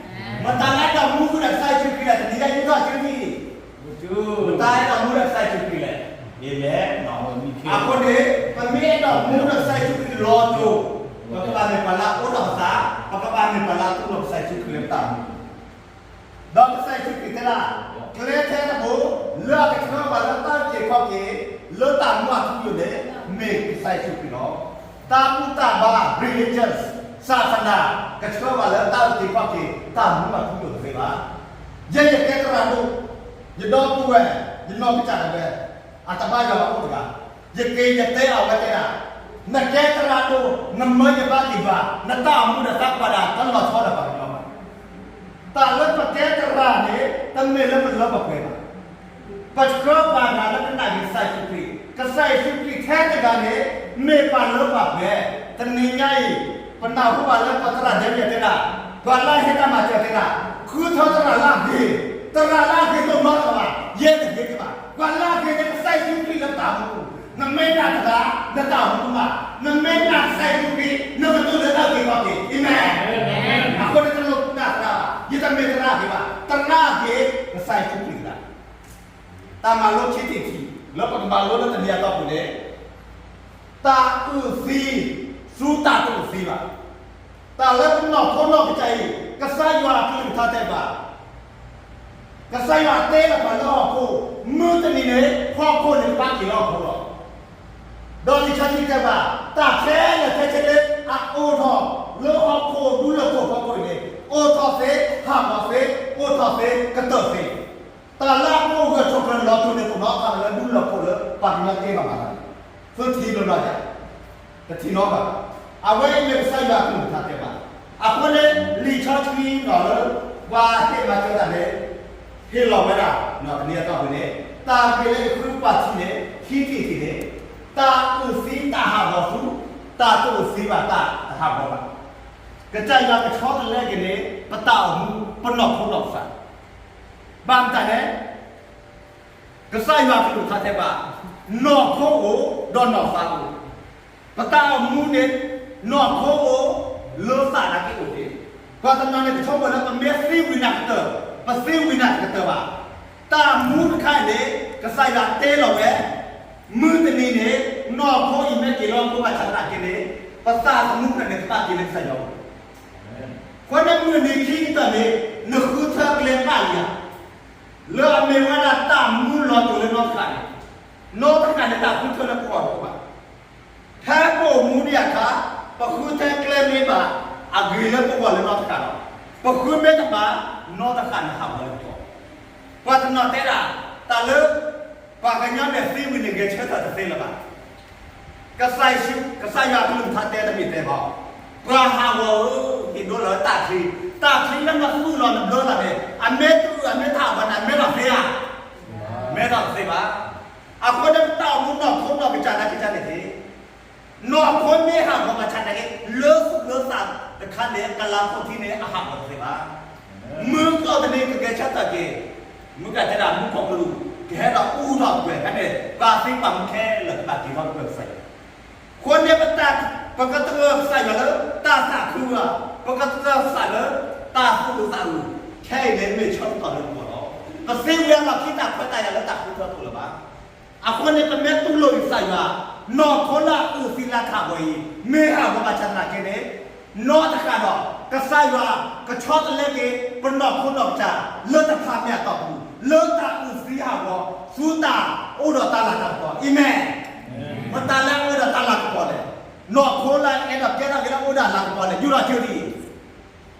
တၤလၢအဲၣ်ဒိးမူဃုာ်ဒီးကစၢ်ယ့ၣ်ၡူးခရံာ်လဲၣ်, တနံၤညါယူးထီၣ်ဆူထံ မတၤအဲၣ်ဒိးမူဒီးကစၢ်ယ့ၣ်ၡူးခရံာ်လဲၣ်, အၤမ့ၣ်. အဃိန့ၣ် ပမ့ၢ်အဲၣ်ဒိးမူဒီးကစၢ်ယ့ၣ်ၡူးခရံာ်လီၤစိၤ, ပကဘၣ်မ့ၢ်ပှၤလၢအအိၣ်ဒီးပသး, ပကဘၣ်မ့ၢ်ပှၤလၢအတူၢ်လိာ်ကစၢ်ယ့ၣ်ၡူးခရံာ်လၢပတၢ်အိၣ်မူ, ဒီးကစၢ်ယ့ၣ်ၡူးခရံာ်တဲဒၣ်, ကျဲထဲတဘိ လၢအကဆှၢပှၤလၢတၢ်အုၣ်က့ၤခီၣ်က့ၤ လၢတၢ်မူအထူအယိာ်န့ၣ် မ့ၢ်ကစၢ်ယ့ၣ်ၡူးခရံာ်လီၤ. တၢ်ဘူၣ်တၢ်ဘါ religious ဆၣ်သနၢ် ကဆှၢပှၤလၢတၢ်အုၣ်က့ၤခီၣ်က့ၤ တၢ်မူအထူအယိာ်တသ့ဘၣ်. ယဲယကဲသရၣ်ဒိၣ်, ယဒီပုၢ်ဝဲၢ်, ယနီၢ်ကစၢ်ဒၣ်ဝဲ, အတဘၣ်ယွၤဘၣ်အိၣ်တဂၤ, ယက့ၤယတဲအဝဲတဲဒၣ်, နကဲသရၣ်ဒိၣ် နမၢယဘါက့ၤဘၣ်, နတၢ်အိၣ်မူဒီးသးပှၢ်ဒၣ်တလီၤဆီဒီးပှၤကညီဘၣ်. တၢ်လၢပကဲသရၣ်န့ၣ် တမ့ၢ်လၢပလၢပပှဲၤဘၣ်. ပဆှၢပှၤဂၤလၢကနာ်က့ၤကစၢ်ယ့ၣ်ၡူးခရံာ်, ကစၢ်ယ့ၣ်ၡူးခရံာ်ထဲတဂၤန့ၣ် မ့ၢ်ပှၤလၢပှဲၤ. တနံၤညါအံၤ ပနၢ်ဟူဘၣ်လၢပှၤသရၣ်ဒဲမံၤတဲဒၣ်, ပှၤလၢအဟ့ၣ်တၢ်မၤစၢၤတဲဒၣ်, ဃုထၢသရၣ်လၢအဂ့ၤ, သရၣ်လၢအဂ့ၤတအိၣ်နီတဂၤဘၣ်, ယဲတဂ့ၤက့ၤဘၣ်. ပှၤလၢအဂ့ၤန့ၣ် ကစၢ်ယ့ၣ်ၡူးခရံာ်လၢပတၢ်အိၣ်မူ, နမ့ၢ်နာ်သရၣ် နတၢ်အိၣ်မူမး, နမ့ၢ်နာ်ကစၢ်ယ့ၣ်ၡူးခရံာ် နကတိၤလၢတၢ်အုၣ်က့ၤခီၣ်က့ၤ, အၤမ့ၣ်. အဃိန့ၣ် တလိၣ်နာ်သရၣ်ဘၣ်, ယတမ့ၢ်သရၣ်ဂ့ၤဘၣ်, သရၣ်ဂ့ၤ ကစၢ်ယ့ၣ်ၡူးခရံာ်တဂၤ တၢ်မၤလိခံထံၣ်တထံၣ် လၢပကမၤလိလၢတနံၤအတီၢ်ပူၤန့ၣ်, တၢ်အုၣ်သံ ဆူတၢ်တအုၣ်သံဘၣ်. တၢ်လၢပနီၢ်ခိနီၢ်ကစၢ်အံၤ ကစၢ်ယွၤအကလုၢ်ကထါတဲဘၣ်, ကစၢ်ယွၤတဲလီၤပှၤလၢဟီၣ်ခိၣ်, မုၢ်တနံၤန့ၣ် ဟီၣ်ခိၣ်န့ၣ်ကဘၣ်က့ၤလၢဟီၣ်ခိၣ်လီၤ. ဒီးလံာ်စီဆှံတဲဘၣ်, တၢ်ခဲလၢာ်ခဲဆ့လၢအအိၣ်ထီၣ်လၢဟီၣ်ခိၣ်ဒူလၢၢ်ခိၣ်ဖီခိၣ်အံၤန့ၣ်, အိၣ်ထီၣ်သ့, ဟးဂီၤသ့, အိၣ်ထီၣ်သ့, ကတၢၢ်သ့. တၢ်လၢအအိၣ်ဂၢၢ်ဆိးကျၢၤလီၤတူာ်န့ၣ် ပနီၣ်ခါလၢဒူလၢၢ်ခိၣ်လၢပှၤကညီတ့ဘၣ်ဘၣ်, သုထံၣ်လိာ်နီၢ်ယၤ, တထံၣ်နီတဘျီဘၣ်. အဝဲအံၤမ့ၢ်ကစၢ်ယွၤအကလုၢ်ကထါတဲဘၣ်. အဃိန့ၣ် လံာ်စီဆှံနီၢ်လၢ ပှၤဟ့ၣ်မၤစၢၤတၢ်န့ၣ် ဟ့ၣ်လီၤဝဲဒၣ် နီၢ်တနံၤအတီၢ်ပူၤန့ၣ်, တၢ်ဂ့ၢ်လၢယဃုကွၢ်ထံန့ၣ် ခံထံၣ်တထံၣ်န့ၣ်, တၢ်အုၣ်သံတၢ်ဟးဂီၤဆူ တၢ်တအုၣ်သံဘၣ်တၢ်တဟးဂီၤဘၣ်. ကစၢ်ယွၤကဆီတလဲက့ၤန့ၣ် ပတၢ်အိၣ်မူ ပနီၢ်ခိနီၢ်ကစၢ် ဘၣ်မတၤလဲၣ်, ကစၢ်ယွၤကလုၢ်ကထါတဲဘၣ်, နီၢ်ခိအိၣ် ဒီးနီၢ်သးအိၣ်. ပတၢ်အိၣ်မူန့ၣ် နီၢ်ခိအိၣ် လၢသးနာ်က့အိၣ်တ့ၢ်. ပှၤတနီၤန့ၣ် ကဆိကမိၣ်လၢပမ့ၢ်သံဝံၤနာ်ကတၢၢ်, ပသံဝံၤနာ်ကတၢၢ်ဘၣ်. တၢ်မူတခါအံၤန့ၣ် ကစၢ်ယွၤတဲလီၤဝဲ, မုၢ်တနံၤန့ၣ် နီၢ်ခိအံၤမ့ၢ်က့ၤလၢဟီၣ်ခိၣ်ဘၣ်ဆၣ်သနာ်က့န့ၣ်, ပသးသမူဖဲန့ၣ် ကဘၣ်က့ၤလၢကစၢ်ယွၤအအိၣ်. အဃိန့ၣ်မုၢ်နံၤခံကတၢၢ်န့ၣ် နဃုထၢကျဲဘၣ်လံဧါ. လၢအမ့ၢ်ဝဲဒၣ်တၢ်မူလီၤတိာ်လၢနီၢ်တဃၣ်န့ၣ်, နီၢ်တဃၣ်န့ၣ် တၢ်ဃုထၢလၢပဂီၢ်တအိၣ်ဘၣ်. ဖဲပအိၣ်မူဒံးအခါ, ပဃုထၢကျဲမ့ၢ်ဘၣ်အဂ့ၤလၢပဂီၢ်လၢနီၢ်တဃၣ်ဒီး, ပဃုမ့ၢ်တဘၣ်, နီၢ်တဃၣ်န့ၣ်ဟးဂီၤလၢပဂီၢ်. ပှၤတနီၤတဲဒၣ်, တၢ်လၢ ပှၤကညီန့ၣ်သံဝံၤန့ၣ် ဂဲၤဆၢထၢၣ်တသ့လၢၤဘၣ်. ကစၢ်ယွၤကလုၢ်ကထါတဲတမ့ၢ်တဲဘၣ်, ပှၤဟးဂီၤဧၢ, ဟ့ၣ်ဒိလီၤတၢ်ချံ, တၢ်ချံလၢနသူၣ်လီၤနဘျၢလီၤန့ၣ် အမ့ၢ်တအုၣ်အမ့ၢ်တဟးဂီၤန့ၣ် အမဲထီၣ်သ့ဧါ. မဲထီၣ်တသ့ဘၣ်. အဃိန့ၣ်ပတၢ်အိၣ်မူနီၢ်ခိနီၢ်ကစၢ်နာ်က့န့ၣ်, နီၢ်ခိမ့ၢ်ဟးဂီၤဘၣ်ဆၣ်နာ်က့, လၢသူၣ်လၢသးတခါန့ၣ် ကလၤဖိထံန့ၣ် အဟးဂီၤတသ့ဘၣ်. မုၢ်ကီၢ်တနံၤကဂဲၤဆၢထၢၣ်က့ၤ, မုၢ်ကတဲဒၣ်မူခိၣ်ကလူး ကဟဲဒီးအူထီၣ်ကွဲၤခါန့ၣ် ပှၤသံပှၤမူခဲလၢာ်ကဘၣ်က့ၤထီၣ်ကွဲၤကစၢ်ယွၤ. အဃိန့ၣ်ပတၢ်, ပကသဂၢၢ်ကစၢ်ယွၤလၢတၢ်သးခုဧါ, ပကသဂၢၢ်ကစၢ်လၢတၢ်သူၣ်အုးသးအုး, ခဲအံၤန့ၣ်မ့ၢ်ဆၢကတီၢ်လၢပဂီၢ်လီၤ. ပသ့ဝံၤအလီၢ်ခံတၢ်ခွဲးတၢ်ယာ်လၢတၢ်ဃုထၢတအိၣ်လၢၤဘၣ်. အဃိန့ၣ် ပမ့ၢ်တူၢ်လိာ်ကစၢ်ယွၤ, နီၢ်ခိလၢအအုၣ်သံလၢတၢ်ဟးဂီၤအံၤ မ့ၢ်ဟးဂီၤဘၣ်ဆၣ်သနာ်က့န့ၣ်, နီၢ်တဃၣ်ဒီး ကစၢ်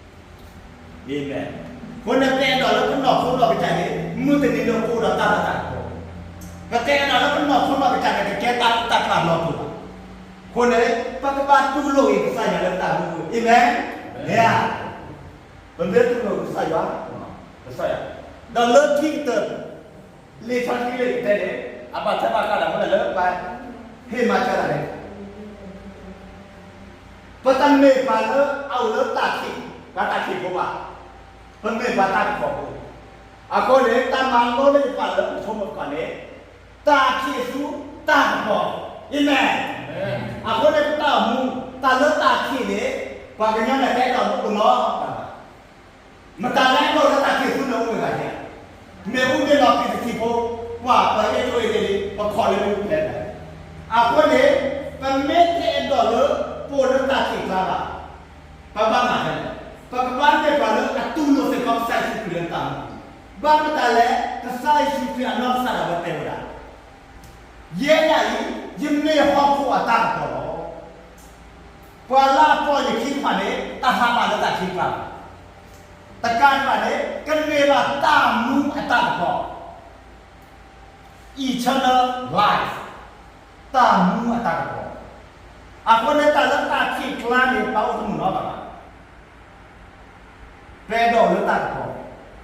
ယွၤကဆီတလဲက့ၤ ပနီၢ်ခိနီၢ်ကစၢ် လၢတဖၣ်မ့ၢ်အတီၢ်ပူၤ လၢတၢ်အုၣ်သံဟးဂီၤ ဆူတၢ်အိၣ်ဒီးတၢ်လၤတၢ်ကပီၤ, အၤမ့ၣ်. မတၤလၢအအိၣ်ဒီးတၢ်လၤကပီၤလဲၣ်. နီၢ်ခိလၢအအဲၣ်ဒိးကဲထီၣ်က့ၤလၢအအိၣ်ဒီးလၤကပီၤလဲၣ်, ယူးထီၣ်ဆူထံ အၤမ့ၣ်. အဃိန့ၣ် ပအဲၣ်ဒိးလၢပနီၢ်ခိနီၢ်ကစၢ်န့ၣ် မုၢ်တနံၤလၢပအိၣ်ဒီးတၢ်လၤတၢ်ကပီၤ, ပတအဲၣ်ဒိးလၢပနီၢ်ခိနီၢ်ကစၢ်န့ၣ် ကကဲတၢ်အုၣ်တၢ်ကျၢၤလီၤပူၤဘၣ်. အဃိန့ၣ် ပကဘၣ်တူၢ်လိာ်က့ၤကစၢ်ယွၤလၢပတၢ်မူပူၤ, အၤမ့ၣ်. မ့ၢ်ဧါ. ပမ့ၢ်တူၢ်လိာ်ကစၢ်ယွၤ, ကစၢ်ယွၤ, ဒီးလၢခံကတၢၢ် လံာ်စီဆှံလၢယတဲန့ၣ် အဘၣ်ထွဲဘၣ်ဃးဒီးမနုၤလဲၣ်, လၢပှၤ ဟ့ၣ်မၤစၢၤတၢ်န့ၣ် ပတမ့ၢ်ပှၤလၢအအိၣ်လၢတၢ်ခံး, ပှၤတၢ်ခံးဖိဘၣ်, ပမ့ၢ်ပှၤတၢ်ကပီၤဖိ. အဃိန့ၣ် တၢ်မၤလိလၢယပာ်လၢပဆိကမိၣ်သကိးန့ၣ်, တၢ်ခံးဆူတၢ်ကပီၤ, အၤမ့ၣ်. အဃိန့ၣ် ပတၢ်အိၣ်မူ တၢ်လၢတၢ်ခံးန့ၣ် ပှၤကညီန့ၣ် တအဲၣ်ဒိးအိၣ်နီတဂၤဘၣ်. မတၤလၢအဲၣ်ဒိးလၢတၢ်ခံးဆူန့ၣ် အိၣ်မ့ၢ်ဂၤဧါ. မ့ၣ်အူမ့ၢ်လီၤပံာ်တထံဖိ, ပှၤပှၤဂ့ၢ်ဆိၣ်ဂ့ၤန့ၣ် ပခီၣ်လၢမ့ၣ်အူဖျဲးဖဲ. အဃိန့ၣ် ပမ့ၢ်တအဲၣ်ဒိးလၢပအိၣ်လၢတၢ်ခံးကျါဘၣ်, ပဘၣ်မၤဖဲလဲၣ်. ပကဘၣ်မ့ၢ်ပှၤလၢအတူၢ်လိာ်စ့ၢ်ကီးကစၢ်ယ့ၣ်ၡူးခရံာ်လၢတၢ်မူ, ဘၣ်မတၤလဲၣ်, ကစၢ်ယ့ၣ်ၡူးခရံာ်အနီၢ်ကစၢ်ဒၣ်ဝဲတဲဝဲဒၣ်, ယဲဒၣ်အံၤ ယမ့ၢ်ဟီၣ်ခိၣ်အတၢ်ကပီၤလီၤ. ပှၤလၢအပိာ်ယခံတဖၣ်န့ၣ် တဟးဘၣ်လၢတၢ်ခံးကျါဘၣ်. တကးဒံးဘၣ်န့ၣ် ကန့ၢ်ဘၣ်တၢ်မူအတၢ်ကပီၤ, eternal life, တၢ်မူအတၢ်ကပီၤ. အဃိန့ၣ် တၢ်လၢတၢ်ခံးကျါန့ၣ် ပအိၣ်တမုာ်နီတဂၤဘၣ်. ပအဲၣ်ဒိးလၢတၢ်ကပီၤ,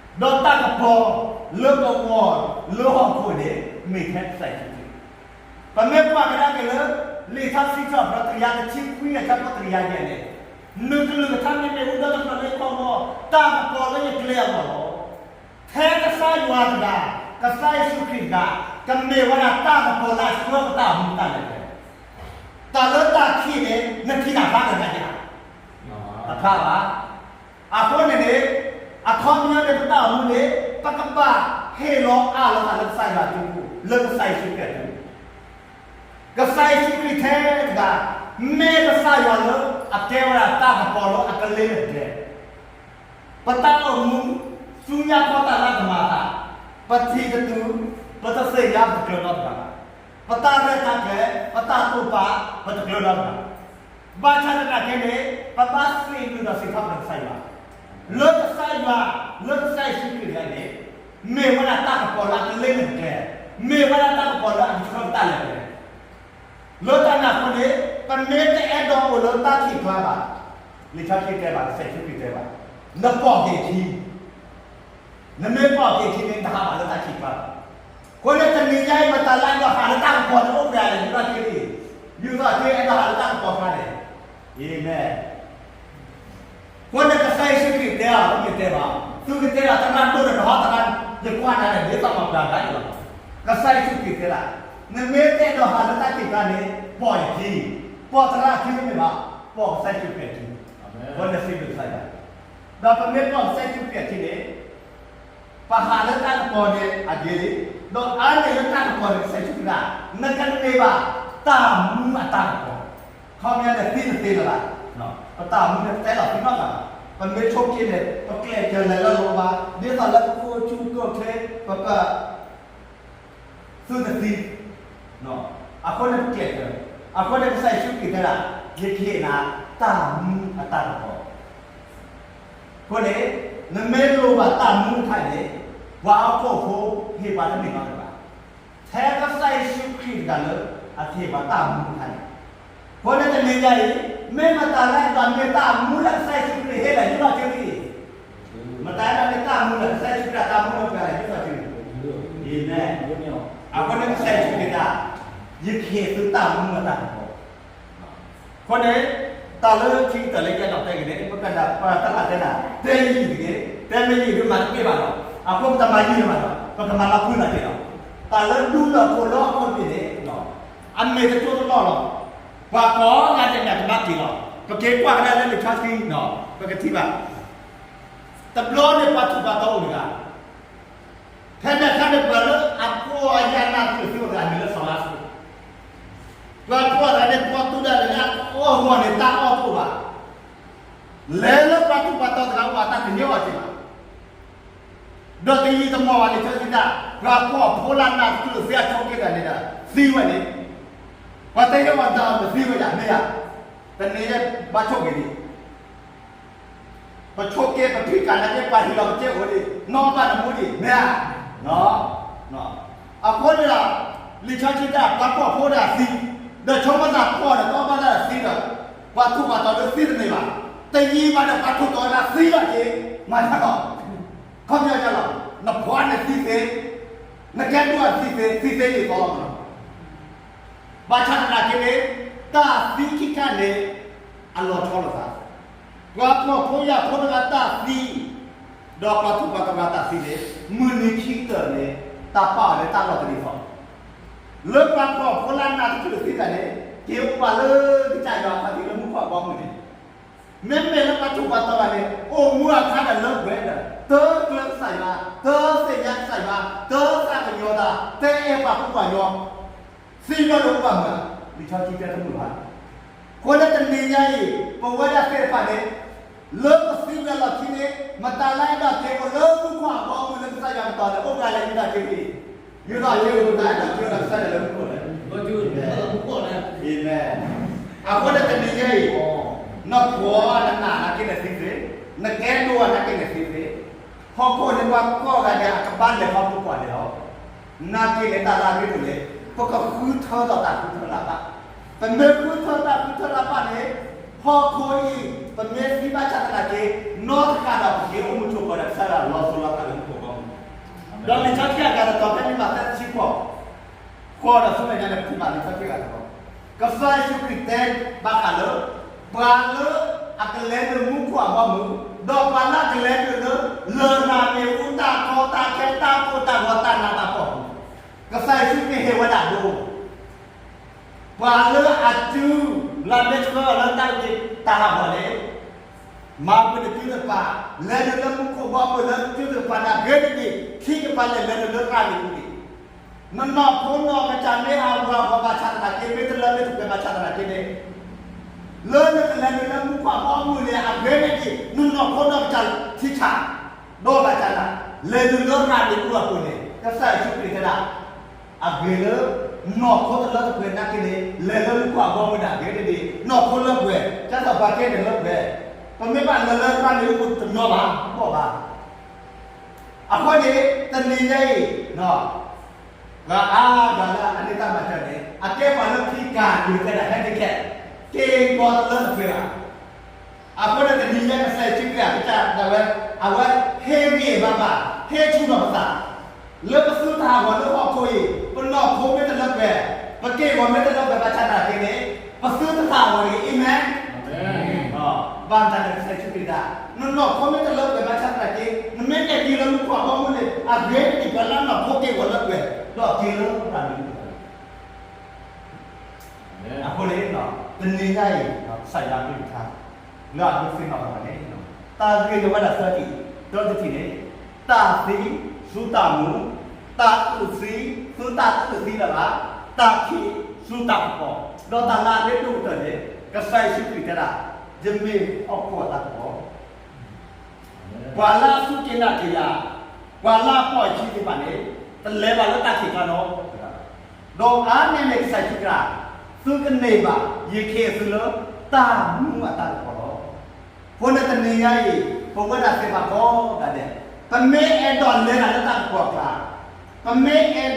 ဒီးတၢ်ကပီၤလၢပဂီၢ်လၢဟီၣ်ခိၣ်န့ၣ် မ့ၢ်ထဲကစၢ်ယ့ၣ်ၡူးခရံာ်. ပမ့ၢ်ကွၢ်ကဒါက့ၤလၢ လံာ်စီဆှံအဖီခိၣ် တကယၤတဆံခွံ အဆၢဖိတကယၤယဲၢ်န့ၣ်, နကလုၢ်ကထါမ့ၢ်မ့ၣ်အူဒီတဖျၢၣ်လၢယခီၣ်ဘီ, တၢ်ကပီၤလၢယကျဲအဂီၢ်လီၤ. ထဲကစၢ်ယွၤတဂၤ, ကစၢ်ယ့ၣ်ၡူးခရံာ်တဂၤ, ကမ့ၢ်ဝဲဒၣ်တၢ်ကပီၤလၢအဆှၢပတၢ်အိၣ်မူတၢ်လဲၤကျဲ. တၢ်လၢတၢ်ခံးန့ၣ် နထံၣ်တၢ်ဖျါတဂၤဧါ. တဖျါဘၣ်. အဃိန့ၣ်န့ၣ်, အခီပညီန့ၣ် ပတၢ်အိၣ်မူန့ၣ် ပကဘၣ်ဟ့ၣ်လီၤအးလီၤသးလၢကစၢ်ယွၤအစုပူၤ လၢကစၢ်ယ့ၣ်ၡူးခရံာ်အစုပူၤ. ကစၢ်ယ့ၣ်ၡူးခရံာ်ထဲတဂၤ မ့ၢ်ကစၢ်ယွၤလၢအကဲဝဲဒၣ်တၢ်ကပီၤလၢအကလ့လၢအကျဲ. ပတၢ်အိၣ်မူ ဆူညါခီတၢ်လၢကမၤအသး, ပထံၣ်တတုၤ, ပတသ့ၣ်ညါပတကျၢၤနီတဂၤဘၣ်. ပတၢ်ရဲၣ်တၢ်ကျဲၤ, ပတၢ်တိာ်ပာ်, ပတကျၢၤနီတဂၤ. ဘၣ်ဆၣ်သနာ်က့န့ၣ် ပဘၣ်သ့ၣ်ညါဒီးစံးထီၣ်ပတြၢၤကစၢ်ယွၤ, လၢကစၢ်ယွၤ, လၢကစၢ်ယ့ၣ်ၡူးခရံာ်တဂၤန့ၣ် မ့ၢ်ဝဲဒၣ်တၢ်ကပီၤလၢအကလ့လၢအကျဲ, မ့ၢ်ဝဲဒၣ်တၢ်ကပီၤလၢအကဆှၢပတၢ်လဲၤကျဲ. လၢတၢ်န့ၣ်အဃိန့ၣ် ပမ့ၢ်တအဲၣ်ဒိးအိၣ်လၢတၢ်ခံးကျါဘၣ်, လံာ်စီဆှံတဲဘၣ်, ကစၢ်ယ့ၣ်ၡူးခရံာ်တဲဘၣ်, နပိာ်က့ၤခံ, နမ့ၢ်ပိာ်က့ၤခံန့ၣ် နတဟးဘၣ်လၢတၢ်ခံးကျါဘၣ်. အဃိန့ၣ် တနံၤညါအံၤ မတၤလၢအဲၣ်ဒိးဟးလၢတၢ်ကပီၤန့ၣ်အိၣ်ဖဲလဲၣ်, ယူးယီၣ်က့, ယူးယီၣ်က့အဲၣ်ဒိးဟးလၢတၢ်ကပီၤဖဲလဲၣ်. အၤမ့ၣ်. အဃိန့ၣ် ကစၢ်ယ့ၣ်ၡူးခရံာ်တဲအီၤ, မ့ၢ်တဲဘၣ်, သုကတဲဒၣ်သရၣ်ဒိၣ်န့ၣ် နဟီသရၣ်, ယကွၢ်နၤန့ၣ် ဒ်သိးမၤပှၤဂၤအံၤလီၤ. ကစၢ်ယ့ၣ်ၡူးခရံာ်တဲဒၣ်, နမ့ၢ်တအဲၣ်ဒိးဟးလၢတၢ်ခံးကျါန့ၣ် ပိာ်ယခံ, ပိာ်သရၣ်ခံတမ့ၢ်ဘၣ်, ပိာ်ကစၢ်ယ့ၣ်ၡူးခရံာ်အခံ. အဃိန့ၣ် စံးဘျုးကစၢ်ယွၤ, ဒီးပမ့ၢ်ပိာ်ကစၢ်ယ့ၣ်ၡူးခရံာ်အခံန့ၣ် ပဟးလၢတၢ်ကပီၤန့ၣ်အဂ့ၤလံ, ဒီးအါန့ၢ်လၢတၢ်ကပီၤန့ၣ် ကစၢ်ယ့ၣ်ၡူးခရံာ်ဒၣ်, နကန့ၢ်ဘၣ်တၢ်မူအတၢ်ကပီၤ. ခီပညီန့ၣ် သံတသ့လၢၤဘၣ်, ပတၢ်မူန့ၣ် ပတအဲၣ်ဒိးသံနီတဂၤဘၣ်. ပမ့ၢ်ဆိးက့န့ၣ် ပကျဲးစၢးလဲၤလၢလီၤဘၣ်, ဒ်သိးလၢကအိၣ်ဆူၣ်အိၣ်ချ့, ပက သုတသံ, အဃိန့ၣ်ပကျဲးစၢး, အဃိန့ၣ်ကစၢ်ယ့ၣ်ၡူးခရံာ်တဲဒၣ်, ယကဟ့ၣ်နၤတၢ်မူအတၢ်ကပီၤ. အဃိန့ၣ် နမ့ၢ်လိၣ်ဘၣ်တၢ်မူတခါန့ၣ်, ပှၤဟီၣ်ခိၣ်ဖိဟ့ၣ်ပှၤတန့ၢ်နီတဂၤဘၣ်. ထဲကစၢ်ယ့ၣ်ၡူးခရံာ်တဂၤလၢ အကဟ့ၣ်ပှၤတၢ်မူတခါန့ၣ်. အဃိန့ၣ်တနံၤညါအံၤ, မ့ၢ်မတၤလၢအဲၣ်ဒိးမ့ၢ်တၢ်မူလၢကစၢ်ယ့ၣ်ၡူးခရံာ်ဟ့ၣ်လၢ ယူးယီၣ်က့လံ. မတၤလၢအဲၣ်ဒိးမ့ၢ်တၢ်မူလၢကစၢ်ယ့ၣ်ၡူးခရံာ် တၢ်မူလၢပှၤလဲၤ ယူးယီၣ်က့လံ. အၤမ့ၣ်. အဃိန့ၣ်ကစၢ်ယ့ၣ်ၡူးခရံာ်တဲ, ယကဟ့ၣ်သုတၢ်မူအတၢ်ကပီၤ. အဃိန့ၣ် တၢ်လၢခံကတၢၢ်လၢယအဲၣ်ဒိးတဲက့ၤန့ၣ် ပကဒၣ်ပာ်တၢ်သးတဲဒၣ်, တဲယံာ်တဂ့ၤ, တဲမ့ၢ်ယံာ်ဒုးမၤတက့ၢ်ဘၣ်လီၤ. အဃိပတမၤယံာ်လၢၤဘၣ်လီၤ, ပကမၤလီၤဖုလီၤက့ၤလီၤ. တၢ်လၢဒူလၢာ်ခိၣ်လၢဟီၣ်ခိၣ်တဘ့ၣ်န့ၣ်, အမ့ၢ်တကၠိတလီၢ်လီၤ. ပှၤကိးဂၤဒဲးန့ၣ်ကဘၣ်က့ၤလီၤ. ပက့ၤကွၢ်ကဒါလၢလံာ်စီဆှံ, ပကထံၣ်ဘၣ်. တဘျီန့ၣ်ပှၤထူးပှၤတီၤအိၣ်တဂၤ ဖဲန့ၣ်အခါန့ၣ် ပှၤလၢအကွၢ်ယၤနၢ်တချုးသံအိၣ်တဂၤန့ၣ်လၢစီၤလါစရူး, ပှၤကွၢ်တဂၤန့ၣ် ပှၤတူၢ်ဒၣ်လဲာ်လၢအကအိၣ်ဂီၢ်န့ၣ် တၢ်အီၣ်တအိၣ်ဘၣ်, လဲၤလၢပှၤထူးပှၤတီၤတဂၤအိၣ်ဘၣ် တၢ်တညီအီၤက့ၤဘၣ်, ဒီးတယံာ်တမီၢ်ဘၣ်န့ၣ် ဆၢကတီၢ် ပှၤဖှီၣ်ဖိလၢနၢ်တချုးသံအဆိးက့တဂၤန့ၣ်ဒီး သံဝဲန့ၣ်, ပှၤတဟ့ၣ်အီၤတၢ်အီၣ်တသံဝဲဒၣ် မ့ၢ်ဧါ, တနံၤညါဘၣ်ဆိၣ်ဂ့ၤလံ. ပဆိးက့ပဖံးကၢ်နာ်က့ ပှၤဟံးလီၤပက့အိၣ်ဒံး နီၢ်ဘၣ်နမူဒံး မ့ၢ်ဧါ. အဃိန့ၣ်ဒီး လံာ်စီဆှံတဲ ပှၤဖှီၣ်ဖိဒၣ်သံ, ဒီးဆိကမိၣ်သးဖှီၣ်ဒီး တအီၣ်ဘၣ်တၢ်ဒီးသံဒီး ပှၤထူးပှၤတီၤဒီးသံတန့ၢ်ဘၣ်, တယံာ်ဘၣ်ဒီး ပှၤထူးတီၤဒၣ်သံလီၤက့ၤ, မၤတၢ်လီၤ. ခီပညီလီၤ, နဖှီၣ်န့ၣ်သံသ့, နကဲဒိၣ်အသံသ့, သံသ့န့ၣ်သီလီၤမးလီၤ. ဘၣ်ဆၣ်သနာ်က့န့ၣ်, တၢ်သံခံခါန့ၣ် အလီၤဆီလိာ်သး, ပှၤဖှီၣ်ဖိယာ်ဖိတဂၤတၢ်သံ, ဒီးပှၤထူးပှၤတီၤတဂၤတၢ်သံန့ၣ်, မုၢ်နံၤခံကတၢၢ်န့ၣ် တၢ်ပာ်အီၤလၢတၢ်လီၤတံၢ်လီၤဆဲး, လၢပှၤဖှီၣ်ဖိလၢအနးတဖျၢၣ်သံတဂၤန့ၣ် က့ၤအိၣ်ဘၣ်လၢကစၢ်ယွၤအဖီခိၣ်လၢမူခိၣ်အဘီအမုၢ်န့ၣ်, မ့မ့ၢ်လၢပှၤထူးပှၤတီၤတဂၤန့ၣ် အိၣ်မူအခါဒီးလၢပှဲၤဒီး တကျၢၤကစၢ်ယွၤ, တသ့ၣ်ညါကစၢ်ယွၤ, တသးကညီၤသး, တအဲၣ်ပှၤကူပှၤညီ, သံဒီးလၢအိၣ်ဘၣ်မုာ်, လံာ်စီဆှံတဲတမုာ်ဘၣ်. အဃိလၢတနံၤညါအံၤ ပဝဲဒၣ်သ့ၣ်တဖၣ်န့ၣ် လၢပသံဝဲအလီၢ်ခံန့ၣ် မတၤလၢအဲၣ်ဒိးက့ၤအိၣ်လၢမူခိၣ်အဘီအမုၢ်လၢကစၢ်ယွၤကတီၤလဲၣ်, အိၣ်ကလဲၣ် ယုဒၣ်က့ၤ, ယုဒၣ်က့ၤ မတၤအဲၣ်ဒိးက့ၤအိၣ်ဒီးကစၢ်ယွၤလၢမူခိၣ်လဲၣ်. အဃိန့ၣ်တနံၤညါအံၤ နကွၢ်နနၢ်နာ်က့န့ၣ်သ့သ့, နကဲဒိၣ်နာ်က့န့ၣ်သ့သ့, ဟီၣ်ခိၣ်န့ၣ်ပှၤကိးဂၤဒဲးအကဘၣ်လဲၤခီဖျိကွၢ်န့ၣ်လီၤ. နာ်က့န့ၣ်တၢ်လၢအရ့ဒိၣ်န့ၣ် ပကဃုထၢဒီးတၢ်ဃုထၢလၢ်ဘၣ်, ပမ့ၢ်ဃုထၢတၢ်ဃုထၢလၢ်ဘၣ်န့ၣ် ဟီၣ်ခိၣ်အံၤ ပမ့ၢ်သံဘၣ်ဆၣ်သနာ်က့ နီၢ်တဃၣ်ဒီးပက့ၤအိၣ်မူဆိးပၢၤဒီးကစၢ်ယွၤလီၤစိၤလီၤထီလၢမူခိၣ်ဘီမုၢ်, ဒီးလံာ်စီဆှံအဂၤတတီၤဖဲလံာ်မးသဲတဆံဃိး ဃိးဒီးဆူမဲာ်ညါန့ၣ် ပထံၣ်ဘၣ်လံာ်စီဆှံအဂၤတတီၤ, ကစၢ်ယ့ၣ်ၡူးခရံာ်တဲဘၣ်ဃးလၢ ပှၤလၢအကလဲၤနုာ်မူခိၣ်အဘီအမုၢ်, ဒီးပှၤလၢအကလဲၤနုာ်လၢ လရာ်မ့ၣ်အူတၢ်ကီတၢ်ခဲတၢ်ကိၢ်တၢ်ဂီၤတၢ်နးတၢ်ဖှီၣ်အပူၤ, ကစၢ်ယ့ၣ်ၡူးခရံာ်ဟ့ၣ်ဝဲဒၣ်ဒိ ပှၤလၢအစု လၢအမ့ၢ်ဆှၢအီၤလၢတၢ်အုၣ်က့ၤတၢ်ဟးဂီၤန့ၣ်, မၤပှဲၤတစုတကပၤ, လဲၤနုာ်လၢမူခိၣ်ဘီအမုၢ်လၢစုတကပၤန့ၣ် အဂ့ၤတက့ၢ်, ခံကပၤလဲၤလဲၤနုာ်လၢရၤမ့ၣ်အူန့ၣ်, နနီၢ်ခိနီၢ်ကစၢ်မ့ၢ်ဟးဂီၤအဂီၢ်ဘၣ်ဆၣ်သနာ်က့ မ့ၢ်တလၢမ့ၢ်တပှဲၤဘၣ်ဆၣ်သနာ်က့န့ၣ်, လၢနကလဲၤနုာ်လၢမူခိၣ်အဘီအမုၢ်န့ၣ် အဂ့ၤတက့ၢ်, နနီၢ်ခိနီၢ်ကစၢ်ထံဆး, ဒီးဘၣ်ဆၣ်သနာ် လဲၤနုာ်လၢရၤမ့ၣ်အူအပူၤန့ၣ် ကစၢ်ယ့ၣ်ၡူးခရံာ်တဲဒၣ် အဂ့ၤလၢ နီၢ်ခိတလၢတပှဲၤနာ်က့န့ၣ် လဲၤလၢမူခိၣ်အဘီအမုၢ်န့ၣ်အဂ့ၤတက့ၢ်, နီၢ်ခိလၢပှဲၤ, ကစၢ်စီၤပၤတဲန့ၣ်လၢပှဲၤ, ပမ့ၢ်ဘၣ်လဲၤလၢရၤမ့ၣ်အူပူၤတညီဘၣ်, တဘီၣ်ဘၣ်. အဃိန့ၣ် တနံၤညါအံၤ ပှၤအါဂၤလၢအန့ၢ်တၢ်မၤစၢၤန့ၣ် အကဲပှၤလၢခံကၤ ဒုးတဲဒၣ် handicap, က့ၤကီၤတလၢတပှဲၤဘၣ်. အဃိန့ၣ်တနံၤညါကစၢ်ယ့ၣ်ၡူးခရံာ်အကစၢ်ဒၣ်ဝဲ အဝဲဟ့ၣ်ဂံၢ်ဘါဘၣ်, ဟ့ၣ်ဆူၣ်ထီၣ်ပသး, လၢပသုတဟးဂီၤလၢဟီၣ်ခိၣ်အံၤ ပနီၢ်ခိမ့ၢ်တလၢပှဲၤ, ပက့ၢ်ဂီၤမ့ၢ်တလၢပှဲၤဘၣ်ဆၣ်သနာ်က့န့ၣ် ပသုတဟးဂီၤတဂ့ၤ, အၤမ့ၣ်. ဘၣ်မတၤလဲၣ် ကစၢ်ယ့ၣ်ၡူးခရံာ်ဒၣ် နနီၢ်ခိမ့ၢ်တလၢပှဲၤဘၣ်ဆၣ်သနာ်က့ နမ့ၢ်အဲၣ်က့ၤလၢမူခိၣ်အဘီအမုၢ်န့ၣ် အဂ့ၤတက့ၢ် ပှၤလၢနီၢ်ခိက့ၢ်ဂီၤလၢပှဲၤ ဒီးက့ၤလၢရၤမ့ၣ်အူပူၤ အဃိန့ၣ် တနံၤညါအံၤ ကစၢ်ယွၤအကလုၢ်ကထါ လၢအဒိးသ့ၣ်နီၣ်ထီၣ်ပှၤန့ၣ် တၢ်ဂ့ၢ်န့ၣ်ဝဲဒၣ်သၢထံၣ်, တၢတထံၣ်န့ၣ် တၢ်သံဆူတၢ်မူ, တၢ်အုၣ်သံဆူတၢ်အုၣ်သံလၢၤဘၣ်, တၢ်ခံးဆူတၢ်ကပီၤ, ဒီးတၢ်လၢအရ့ဒိၣ်ကတၢၢ်န့ၣ် ကစၢ်ယ့ၣ်ၡူးခရံာ်တဲဒၣ် ယမ့ၢ်ဟီၣ်ခိၣ်အတၢ်ကပီၤ ပှၤလၢအစူၢ်က့ၤနာ်က့ၤယၤ, ပှၤလၢအပိာ်ယခံသ့ၣ်တဖၣ်န့ၣ် တလဲၤဘၣ်လၢတၢ်ခံးကျါလီၤ. ဒီးအါန့ၢ်န့ၣ်ကစၢ်ယ့ၣ်ၡူးခရံာ်, သုကန့ၢ်ဘၣ် ယကဟ့ၣ်သုလၢတၢ်မူအတၢ်ကပီၤလီၤ. အဃိန့ၣ်တနံၤညါအံၤ ပဝဲဒၣ်သ့ၣ်တဖၣ်ကိးဂၤဒဲး ပမ့ၢ်အဲၣ်ဒိးလဲၤတၢ်လၢတၢ်ကပီၤအကျါ ပမ့ၢ်အဲၣ်ဒိးလၢပကန့ၢ်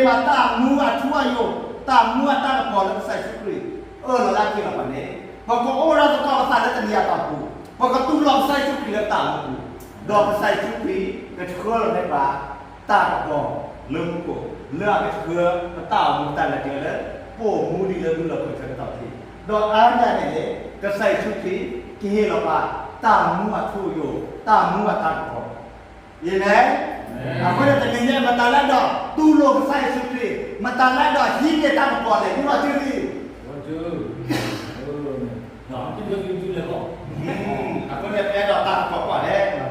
ဘၣ်တၢ်မူအထူအယိာ်, တၢ်မူအတၢ်ကပီၤလၢကစၢ်ယ့ၣ်ၡူးခရံာ် အၢၣ်လီၤလၢအက့ၤလီၤပှၤန့ၣ်, ပကအိၣ်ဒီးသကိးပသးလၢတနံၤအတီၢ်ပူၤ, ပကတူၢ်လိာ်ကစၢ်ယ့ၣ်ၡူးခရံာ်လၢတၢ်အိၣ်မူပူၤ, ဒီးကစၢ်ယ့ၣ်ၡူးခရံာ်ကဆှၢလီၤန့ၢ်ပှၤ တၢ်ကပီၤလၢမူခိၣ် လၢအကဆှၢပတၢ်အိၣ်မူတၢ်လဲၤကျဲလၢ ပအိၣ်မူဒ်လၢမုၢ်လီၤဖျၢၣ်ထီၣ်ကတီၢ်ထံး, ဒီးအါန့ၢ်န့ၣ်န့ၣ် ကစၢ်ယ့ၣ်ၡူးခရံာ်ကဟ့ၣ်လီၤပှၤ တၢ်မူအထူအယိာ်, တၢ်မူအတၢ်ကပီၤ အၤမ့ၣ်. အဃိန့ၣ်တနံၤညါ မတၤလၢအဲၣ်ဒိးတူၢ်လိာ်ကစၢ်ယ့ၣ်ၡူးခရံာ်, မတၤလၢအဲၣ်ဒိးဟံးန့ၢ်တၢ်ကပီၤလဲၣ်, ဒ်မၤစၢၤလံ. အဃိန့ၣ် ပအဲၣ်ဒိးတၢ်ကပီၤကွၢ်လဲၣ်, တၢ်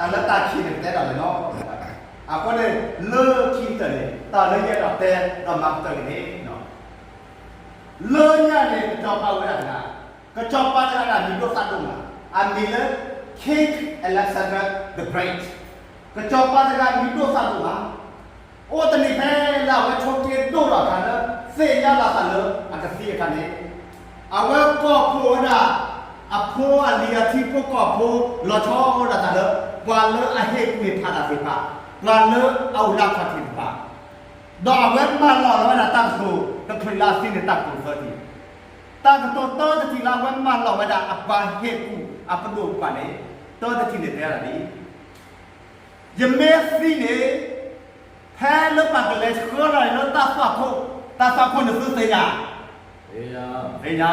လၢတၢ်ခံးန့ၣ် ပတဲဒၣ်လဲၣ်နီၤ. အဃိန့ၣ် လၢခံကတၢၢ်န့ၣ် တၢ်လၢယအဲၣ်ဒိးတဲဒီးမၤကတၢၢ်န့ၣ် လၢညါန့ၣ် ကစီၤပၤဝဲဒၣ်တဂၤ, ကစီၤပၤတဂၤဒၣ်မံၤဒိၣ်သၣ်ဒိၣ်မး, အမံၤလၢ King Alexander the Great, ကစီၤပၤတဂၤမံၤဒိၣ်သၣ်ဒိၣ်မး, အိၣ်တနံၤဖဲလၢအဝဲဆိးက့ဒိၣ်ထီၣ်အခါလၢ သ့ၣ်ညါဘၣ်သးလၢအကသံအခါန့ၣ်, အဝဲကိးဖှိၣ်ဝဲဒၣ် အဖိအလံၤအထံဖိကီၢ်ဖိ လီၤဆီဝဲဒၣ်သးလၢ ပှၤလၢအဟ့ၣ်ကူၣ်ဟ့ၣ်ဖးတၢ်သ့ၣ်တဖၣ်, ပှၤလၢအအိၣ်လၢအခီၣ်ထံးတဖၣ်, ဒီးအဝဲမၢလီၤဝဲဒၣ်တၢ်ကတိၤ တချုးလၢအသံန့ၣ် တၢ်ကတိၤသၢထံၣ်, တၢ်ကတိၤသၢထံၣ်လၢအဝဲမၢလီၤဝဲဒၣ် အပှၤဟ့ၣ်ကူၣ်အပဒိၣ်ပပှၢ်န့ၣ် သၢထံၣ်န့ၣ်တဲဒၣ်ဒ်အံၤ, ယမ့ၢ်သံန့ၣ် ဖဲလၢပှၤကလဲၤဆှၢလီၤန့ၣ်လၢတၢ်သွၣ်ခိၣ် တၢ်သွၣ်ခိၣ်န့ၣ်သုသ့ၣ်ညါ, သ့ၣ်ညါ,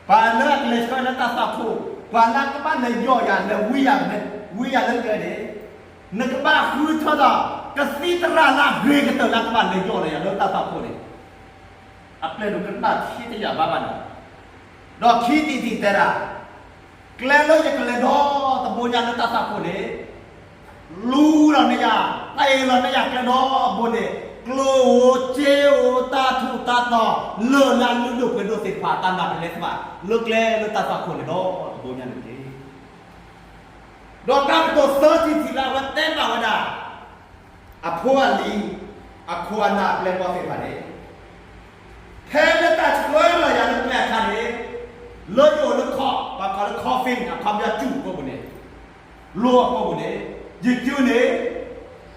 ပှၤလၢအကလဲၤဆှၢလၢတၢ်သွၣ်ခိၣ်, ပှၤလၢကဘၣ်လဲၤယီၢ်ယၤလဲၤဝံယၤ, ဝံယၤလၢကျဲန့ၣ်, နကဘၣ်ဃုထၢဒီး ကသံၣ်သရၣ်လၢအဂ့ၤကတၢၢ်လၢကဘၣ်လဲၤယီၢ်လၢယၤလၢတၢ်သွၣ်ခိၣ်န့ၣ်, အပျဲၢ်ဒိၣ်ကနၣ်ထံတယာ်ဘၣ်ဘၣ်န့ၣ်, ဒီးခံတံၤတံၤတဲဒၣ်, ကျဲလၢယကလဲၤဒီတဘိညါလၢတၢ်သွၣ်ခိၣ်န့ၣ်, လူလီၤန့ၢ်ယၤ, တ့ၢ်လီၤန့ၢ်ယၤကျဲဒီဘိန့ၣ်, ကျိၣ်ဧိၤ, စ့ဧိၤ, တၢ်ထူးတၢ်တီၤ, လၢၢ်လၢအလုၢ်ဒိၣ်ပှ့ၤဒိၣ်သ့ၣ်တဖၣ် တၢ်နၢ်ပလဲသ့ၣ်တဖၣ် လၢကျဲလၢတၢ်သွၣ်ခိၣ်န့ၣ်ဒီတဘိညါန့ၣ်တက့ၢ်. ဒီးတၢ်ကတိၤသၢတံၤတံၤလၢအဝဲတဲဘၣ်ဝဲဒၣ်, အဖိအလံၤ, အခိၣ်အနၢ်အပျဲၢ်အဘီၣ်သ့ၣ်တဖၣ်န့ၣ်, ဖဲလၢတၢ်ဆှၢလီၤယၤလၢကျဲအခါန့ၣ်, လၢယအိၣ်လၢခီ, ပှၤကိးလၢ coffin အခီပညီစူၢ်အကိာ်ပူၤန့ၣ်, လိၤအကိာ်ပူၤန့ၣ်, ယစုန့ၣ်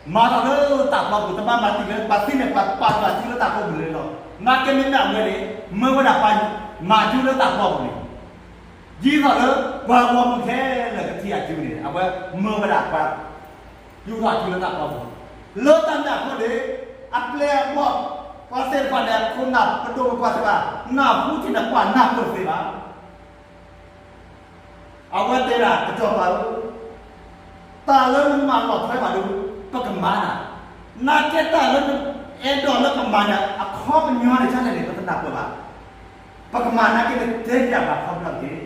မၤထီၣ်လၢတၢ်ပျီပူၤ တဘၣ်မၤတံၢ်လၢပှၤသံန့ၣ် ပှၤပာ်ယွၤစုလၢတၢ်ကိာ်ပူၤလၢလီၤ. နာ်က့မ့မ့ၢ်အဝဲန့ၣ် မၢဝဲဒၣ်ပှၤမၤစုလၢတၢ်ပျီပူၤန့ၣ်, ဒ်သိးလၢပှၤဂီၢ်မုၢ်ခဲလၢာ်ကထံၣ်အစုန့ၣ် အဝဲမၢဝဲဒၣ်ပှၤ ယူၤထီၣ်စုလၢတၢ်ပျီပူၤ, လၢတၢ်န့ၣ်အဃိန့ၣ်, အပျဲၢ်အဘီၣ်, ပှၤသ့ၣ်တဖၣ်န့ၣ် အခိၣ်နၢ်ပဒိၣ်ပပှၢ်သ့ၣ်တဖၣ် နၢ်ဟူထံန့ၣ် ပှၤနၢ်ပၢၢ်သ့ဘၣ်. အဝဲတဲဒၣ် ကစီၤပၤဧၢ, တၢ်လၢနမၤလီၤထွဲဘၣ်ဒီး ပကမၤနၤ, နာ်က့တၢ်လၢနအဲၣ်ဒိးလၢပမၤန့ၣ် အခီပညီန့ၣ် ဆၣ်န့ၣ်န့ၣ် ပတနၢ်ပၢၢ်ဘၣ်. ပကမၤနာ်က့န့ၣ် တဲပၠးပှၤခီပညီတက့ၢ်.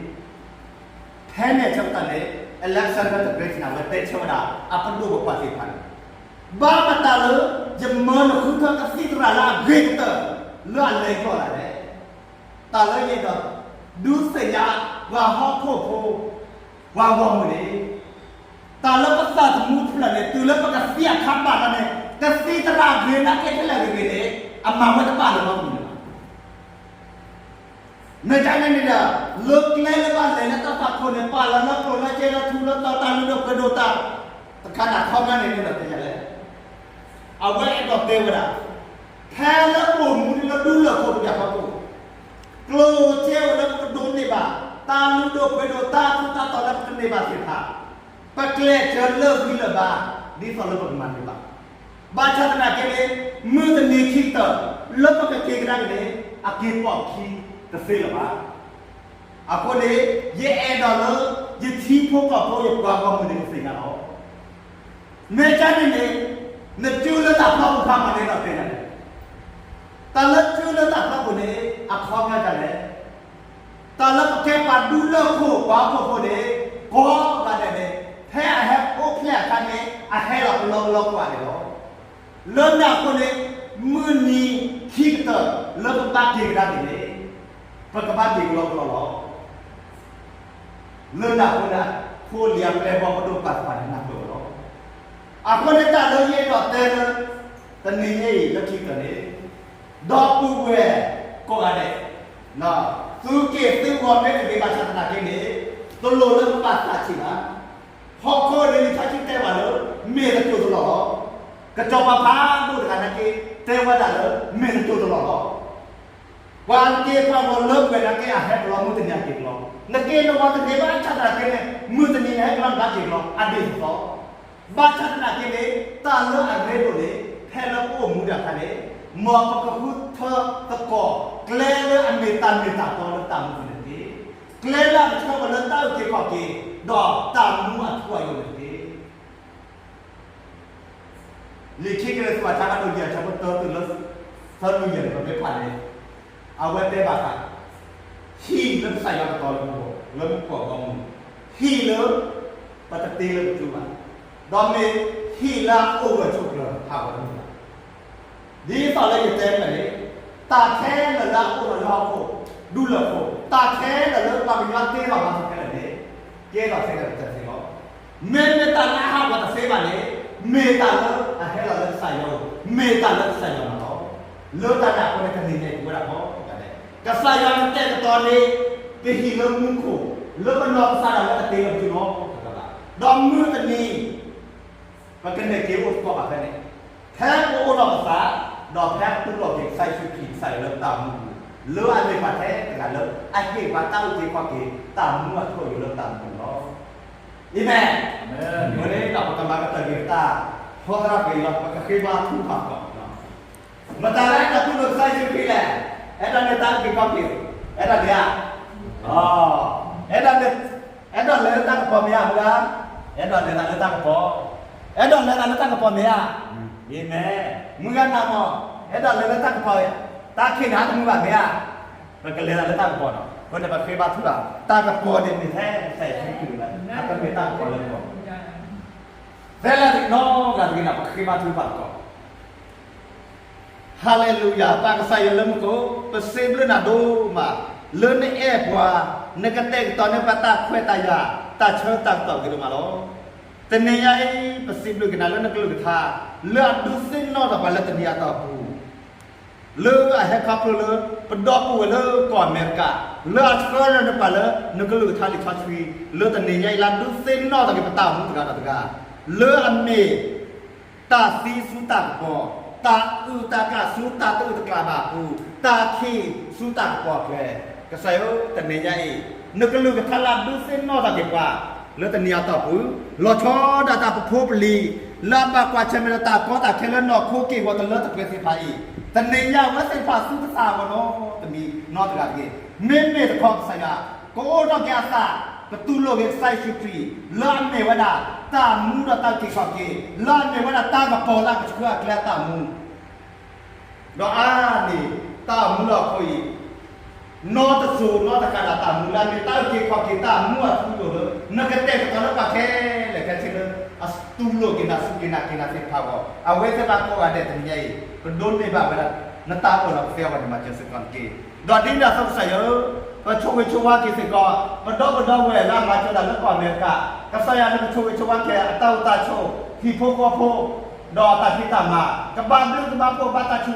ဖဲန့ၣ်အဆၢကတီၢ်န့ၣ် Alexander the Great န့ၣ် အဝဲတဲဆၢဝဲဒၣ် အပဒိၣ်ပပှၢ်သ့ၣ်တဖၣ်န့ၣ်, ဘၣ်မတၤလၢ ယမၢနဃုထၢကသံၣ်သရၣ်လၢအဂ့ၤကတၢၢ် လၢအလဲၤယီၢ်လၢ်လဲၣ်. တၢ်လၢယအဲၣ်ဒိး ဒုးသ့ၣ်ညါ ပှၤဟီၣ်ခိၣ်ဖိ ပှၤဂီၢ်မုၢ်န့ၣ်, တၢ်လၢပသးသမူတဖျၢၣ်န့ၣ် တုၤလၢပကသံအခါဘၣ်လီၤန့ၣ် ကသံၣ်သရၣ်ဂ့ၤနာ်က့ခဲလၢာ်ဂ့ၤဂ့ၤန့ၣ် အမၤဝဲတဘၣ်လၢၤဘၣ်မုၢ်န့ၣ်လီၤ. မ့ၢ်ကန့ၣ်န့ၣ်ဒီး လၢကျဲလၢဘၣ်လဲၤလၢတၢ်သွၣ်ခိၣ်န့ၣ် ပာ်လီၤလၢကျိၣ်လၢစ့လၢထူလၢတီၤ တၢ်လုၢ်ဒိၣ်ပှ့ၤဒိၣ်တၢ် တခါန့ၣ် အခီပညီန့ၣ်န့ၣ်ဒီးတဲယၤလဲၣ်. အဝဲအဲၣ်ဒိးတဲဝဲဒၣ်, ဖဲလၢပအိၣ်မူဒ်လၢဒူလၢၢ်ခိၣ်တဘ့ၣ်အဖီခိၣ်, ကျိၣ်စ့အိၣ်လၢပကဒိးန့ၢ်ဘၣ်, တၢ်လုၢ်ဒိၣ်ပှ့ၤဒိၣ် တၢ်ထူးတၢ်တီၤလၢပကန့ၢ်ဘၣ်သ့ၣ်တဖၣ်, ပကျဲးစၢးလၢာ်ဂံၢ်လၢာ်ဘါ ဒ်သိးလၢပကမၤန့ၢ်ဘၣ်. ဘၣ်ဆၣ်သနာ်က့န့ၣ် မုၢ်တနံၤခံကတၢၢ် လၢပကက့ၤကဒါက့ၤန့ၣ် အက့ၤပိာ်အခံတသ့လၢၤဘၣ်. အဃိန့ၣ် ယအဲၣ်ဒိးလၢ ယထံဖိကီၢ်ဖိ ယပှၤဂီၢ်မုၢ်န့ၣ် ကသ့ၣ်ညါလီၤ. မ့ၢ်ကန့ၣ်န့ၣ် နစုလၢတၢ်ဖျီပူၤဖးမၤန့ၣ်ဒီးသ့ၣ်ညါန့ၣ်, တၢ်လၢစုလၢတၢ်ဖျီပူၤန့ၣ် အခီပညီဒ်လဲၣ်. တၢ်လၢပကဲပှၤဒူလၢၢ်ခိၣ် ပှၤဟီၣ်ခိၣ်ဖိန့ၣ် ကိးဂၤဒဲးန့ၣ် ဖဲအဟဲအိၣ်ဖျဲၣ်အခါန့ၣ် အဟဲလီၤကလီကလီကိးဂၤဒဲးလီၤ. လၢန့ၣ်အဃိန့ၣ် မုၢ်နံၤခံကတၢၢ် လၢပဘၣ်က့ၤကဒါက့ၤန့ၣ် ပကဘၣ်က့ၤကလီကလီလီၤ. လၢန့ၣ်အဃိန့ၣ် ဖိလံၤအပျဲၢ်အဘီၣ် ပဒိၣ်ပပှၢ်သ့ၣ်တဖၣ်န့ၣ် နၢ်ပၢၢ်ဝဲလီၤ. အဃိန့ၣ် တၢ်လၢယအဲၣ်ဒိးတဲလၢ တနံၤအံၤလၢခံကတၢၢ်န့ၣ် ဒီပုၢ်ဝဲၢ်ကိးဂၤဒဲး သုက့ၤသုဂီၤမ့ၢ်တဂ့ၤ ဘၣ်ဆၣ်သနာ်က့န့ၣ် တလိၣ်လၢပဘၣ်သးဆံးဘၣ်. ဟီၣ်ခိၣ်န့ၣ် လံာ်စီဆှံတဲဘၣ်လၢ မ့ၢ်တစိၢ်တလီၢ်လီၤ. ကစီၤပၤဖးဒိၣ်တဂၤနာ်က့ တဲဝဲဒၣ်လၢ မ့ၢ်တစိၢ်တလီၢ်လီၤ. ပှၤက့ၤပှၤဂီၤလၢပှဲၤနာ်က့ အဟဲကလီ မုၢ်တနံၤအက့ၤကလီ, နက့ၤနဂီၤတန့ၢ်ဘၣ်ဆၣ်သနာ်က့န့ၣ် မုၢ်တနံၤနဟဲကလီ နဘၣ်က့ၤကလီ အဒ်သိးသိး. ဘၣ်ဆၣ်သနာ်က့န့ၣ် တၢ်လၢအရ့ဒိၣ်န့ၣ် ဖဲလၢပအိၣ်မူဒၣ်အခါန့ၣ် မ်ပကဃုထၢသကိး ကျဲလၢအမ့ၢ်တၢ်မ့ၢ်တၢ်တီလၢတၢ်မူပူၤန့ၣ်တက့ၢ်. ကျဲလၢအကဆှၢပှၤလၢတၢ်အုၣ်က့ၤခီၣ်က့ၤ ဒီးတၢ်မူအထူအယိာ်န့ၣ်တက့ၢ်. လံာ်ခံကရံၣ်သူး အဆၢဒိၣ်ယဲၢ် အဆၢဖိတၢ တုၤလၢ သၢနွံယဲၢ်န့ၣ် ပမ့ၢ်ဖးန့ၣ် အဝဲတဲဘၣ်ဃး ဟံၣ်လၢကစၢ်ယွၤကတီၤလၢပဂီၢ် လၢပဂီၢ်မူ, ဟံၣ်လၢ ပတတ့လၢပစုဘၣ်, ဒီးမ့ၢ်ဟံၣ်လၢအအိၣ်ဂၢၢ်ဆိးကျၢၤဟးဂီၤတမုာ်ဘၣ်. ဒ်သိးလၢယတဲဖဲန့ၣ် တၢ်ခဲလၢာ်လၢအအိၣ်လၢဟီၣ်ခိၣ် ဒူလၢၢ်ခိၣ်, တၢ်ခဲလၢာ်လၢပှၤကညီတ့လီၤဘၣ်ခဲလၢာ်န့ၣ် ကဲထီၣ်သ့ဒီးကတၢၢ်သ့လီၤ. မ့မ့ၢ်တၢ်လၢအဟးဂီၤတသ့ဘၣ်န့ၣ် မ့ၢ်တၢ်လၢအဟဲလီၤလၢကစၢ်ယွၤအအိၣ်, မ့ၢ်တၢ်လၢကစၢ်ယွၤမၤလီၤ. လၢတၢ်န့ၣ်အဃိန့ၣ် တနံၤန့ၣ် ပဝဲဒၣ်ကိးဂၤဒဲး ကစၢ်ယွၤကတဲာ်ကတီၤန့ၢ် ပဟံၣ်လၢမူခိၣ် လၢပနီၢ်ကစၢ်ဒၣ်ဝဲတတ့လၢပစုလီၤ. ဒီးမုၢ်တနံၤ ပကန့ၢ်က့ၤအိၣ်သကိးဘၣ်ဖဲန့ၣ်, ဖဲပအိၣ်ဒီးပသး, ဒီးဖဲပတူၢ်လိာ်က့ၤကစၢ်ယ့ၣ်ၡူးခရံာ်ကစၢ်ယွၤလၢပတၢ်အိၣ်မူပူၤ, လၢအမ့ၢ်ပှၤထဲတဂၤလၢ အဟ့ၣ်ပှၤတၢ်အုၣ်က့ၤခီၣ်က့ၤ တၢ်မူအထူအယိာ်လၢပတၢ်အိၣ်မူပူၤန့ၣ်လီၤ. အၤမ့ၣ်. အၤမ့ၣ်. အဃိန့ၣ်ဒီး ပကမၤကတၢၢ်က့ၤပတၢ်ဟီသရၣ်ပှဲၤလီၤ ပကဃ့ဘါထုကဖၣ်သကိး မတၤလၢတၢ်တူၢ်လိာ်ကစၢ်ယ့ၣ်ၡူး လဲၣ်, အဲၣ်ဒိးလဲၤတၢ်အုၣ်က့ၤခီၣ်က့ၤ, အဲၣ်ဒိးလဲၤဧါ, အဲၣ်ဒိးလဲၤ, အဲၣ်ဒိးလဲၤလၢတၢ်ကပီၤမ့ၢ်ဧါ, မုၢ်ဂၤ, အဲၣ်ဒိးလဲၤသးလၢတၢ်ကပီၤ, အဲၣ်ဒိးလဲၤသးလၢတၢ်ကပီၤမ့ၢ်ဧါ, အၤမ့ၣ်, မုၢ်ဂၤနၤမ့ၢ်, အဲၣ်ဒိးလဲၤလၢတၢ်ကပီၤ, တၢ်ခံးနၤတမုာ်ဘၣ်မ့ၢ်ဧါ, ပကလဲၤသးလၢတၢ်ကပီၤနီၤ, အဃိန့ၣ် ပဃ့ဘါထုဘၣ်, တၢ်ကပီၤန့ၣ်မ့ၢ်ထဲကစၢ်ယ့ၣ်ၡူးခရံာ်လီၤ, အကမ့ၢ်တၢ်ကပီၤလၢပဂီၢ်, ဖဲလၢနီၢ်ဂၤတဂ့ၤန့ၣ် ပဃ့ဘါထုဘၣ်သကိး ဟါလ့လူယၤ, ပၢ်ကစၢ်ယွၤလၢမူခိၣ်, ပစံးဘျုးနၤဒိၣ်မး, လၢနအဲၣ်ပှၤ, နကတဲာ်ကတီၤန့ၢ်ပှၤတၢ်ခွဲးတၢ်ယာ်, တၢ်ဆၢတၢ်ကတီၢ်ဂ့ၤဒိၣ်မးလီၤ. တနံၤညါအံၤ ပစံးဘျုးက့ၤနၤလၢနကလုၢ်ကထါ, လၢအဒုးသ့ၣ်နီၣ်ထီၣ်ပှၤလၢတနံၤအတီၢ်ပူၤ လၢအဟဲခီဖျိလၢ ပဒီပုၢ်ဝဲၢ်လၢကီၢ်အမဲရကၤ, လၢအဆှၢလၢနပှၤလၢနကလုၢ်ကထါလံာ်စီဆှံ, လၢတနံၤညါအံၤလၢဒုးသ့ၣ်နီၣ်ထီၣ်က့ၤပတၢ်အိၣ်မူတဂၤဒီးတဂၤ, လၢအမ့ၢ် တၢ်သံဆူတၢ်ကပီၤ, တၢ်အုၣ်တၢ်ကျၢ်ဆူတၢ်တအုၣ်တကျၢ်ဘၣ်အပူၤ, တၢ်ခံးဆူတၢ်ကပီၤအကျဲ, ကစၢ်ယွၤ, တနံၤညါအံၤ, နကလုၢ်ကထါလၢဒုးသ့ၣ်နီၣ်ထီၣ်က့ၤပှၤ, လၢတနံၤအတီၢ်ပူၤ, လီၤဆီဒၣ်တၢ်ပဖိပလံၤ, လၢအဘၣ်ကွၢ်ဆၢၣ်မဲာ်ဒီးတၢ်ကီတၢ်ခဲလၢနီၢ်ခိက့ၢ်ဂီၤတလၢတပှဲၤသ့ၣ်တဖၣ်အံၤ, တနံၤညါအဝဲသ့ၣ်တဖၣ်ဆူကစၢ်အဂီၢ်နီတမံၤနီတဂၤတဂ့ၤ, မ့မ့ၢ်တခီကစၢ်ယွၤ, ကအိးထီၣ်က့ၤအသး, ကတူၢ်လိာ်က့ၤကစၢ်ယ့ၣ်ၡူးခရံာ်, လၢအမ့ၢ်ဝဲဒၣ်, တၢ်မူဒီးတၢ်အုၣ်က့ၤခီၣ်က့ၤ, လၢအမ့ၢ်ဝဲဒၣ်တၢ်ကပီၤလၢအကဆှၢအကျဲအတၢ်မူ ဒီးအါန့ၢ်တၢ်အိၣ်မူလၢဟီၣ်ခိၣ်အံၤ, နီတစိၤနီတဃၣ်ဒီးတၢ်မူလၢအမ့ၢ်တၢ်အုၣ်က့ၤခီၣ်က့ၤတၢ်မူအထူအယိာ်လၢ နကတဲာ်ကတီၤလၢပှၤခဲလၢာ်ခဲဆ့လၢ အတူၢ်လိာ်က့ၤနၤစူၢ်က့ၤနာ်က့ၤနၤသ့ၣ်တဖၣ်အဂီၢ်, အဝဲသ့ၣ်တဖၣ်ကိးဂၤဒဲးတနံၤညါအံၤ, ပဒိးန့ၢ်ဘၣ်ဝဲဒၣ် နတၢ်အၢၣ်လီၤကသ့အဂီၢ်န့ၣ် မၤစၢၤစ့ၢ်ကီးနက့ၢ်. ဒီးဒ်န့ၣ်အသိးကစၢ်ယွၤဧၢ, ပဆိၣ်ဂ့ၤဆိၣ်ဝါက့ၤစ့ၢ်ကီး, ပဒီပုၢ်ဒီဝဲၢ်လၢအမၤစၢၤတၢ်လၢကီၢ်အမဲရကၤ, ကစၢ်ယွၤန့ၣ် ပဆိၣ်ဂ့ၤဆိၣ်ဝါက့ၤ အတၢ်အိၣ်တၢ်ဆိး, ဟံၣ်ဖိဃီဖိ ဒီးတၢ်ဖံးတၢ်မၤ, ကဘၣ်ဘျုး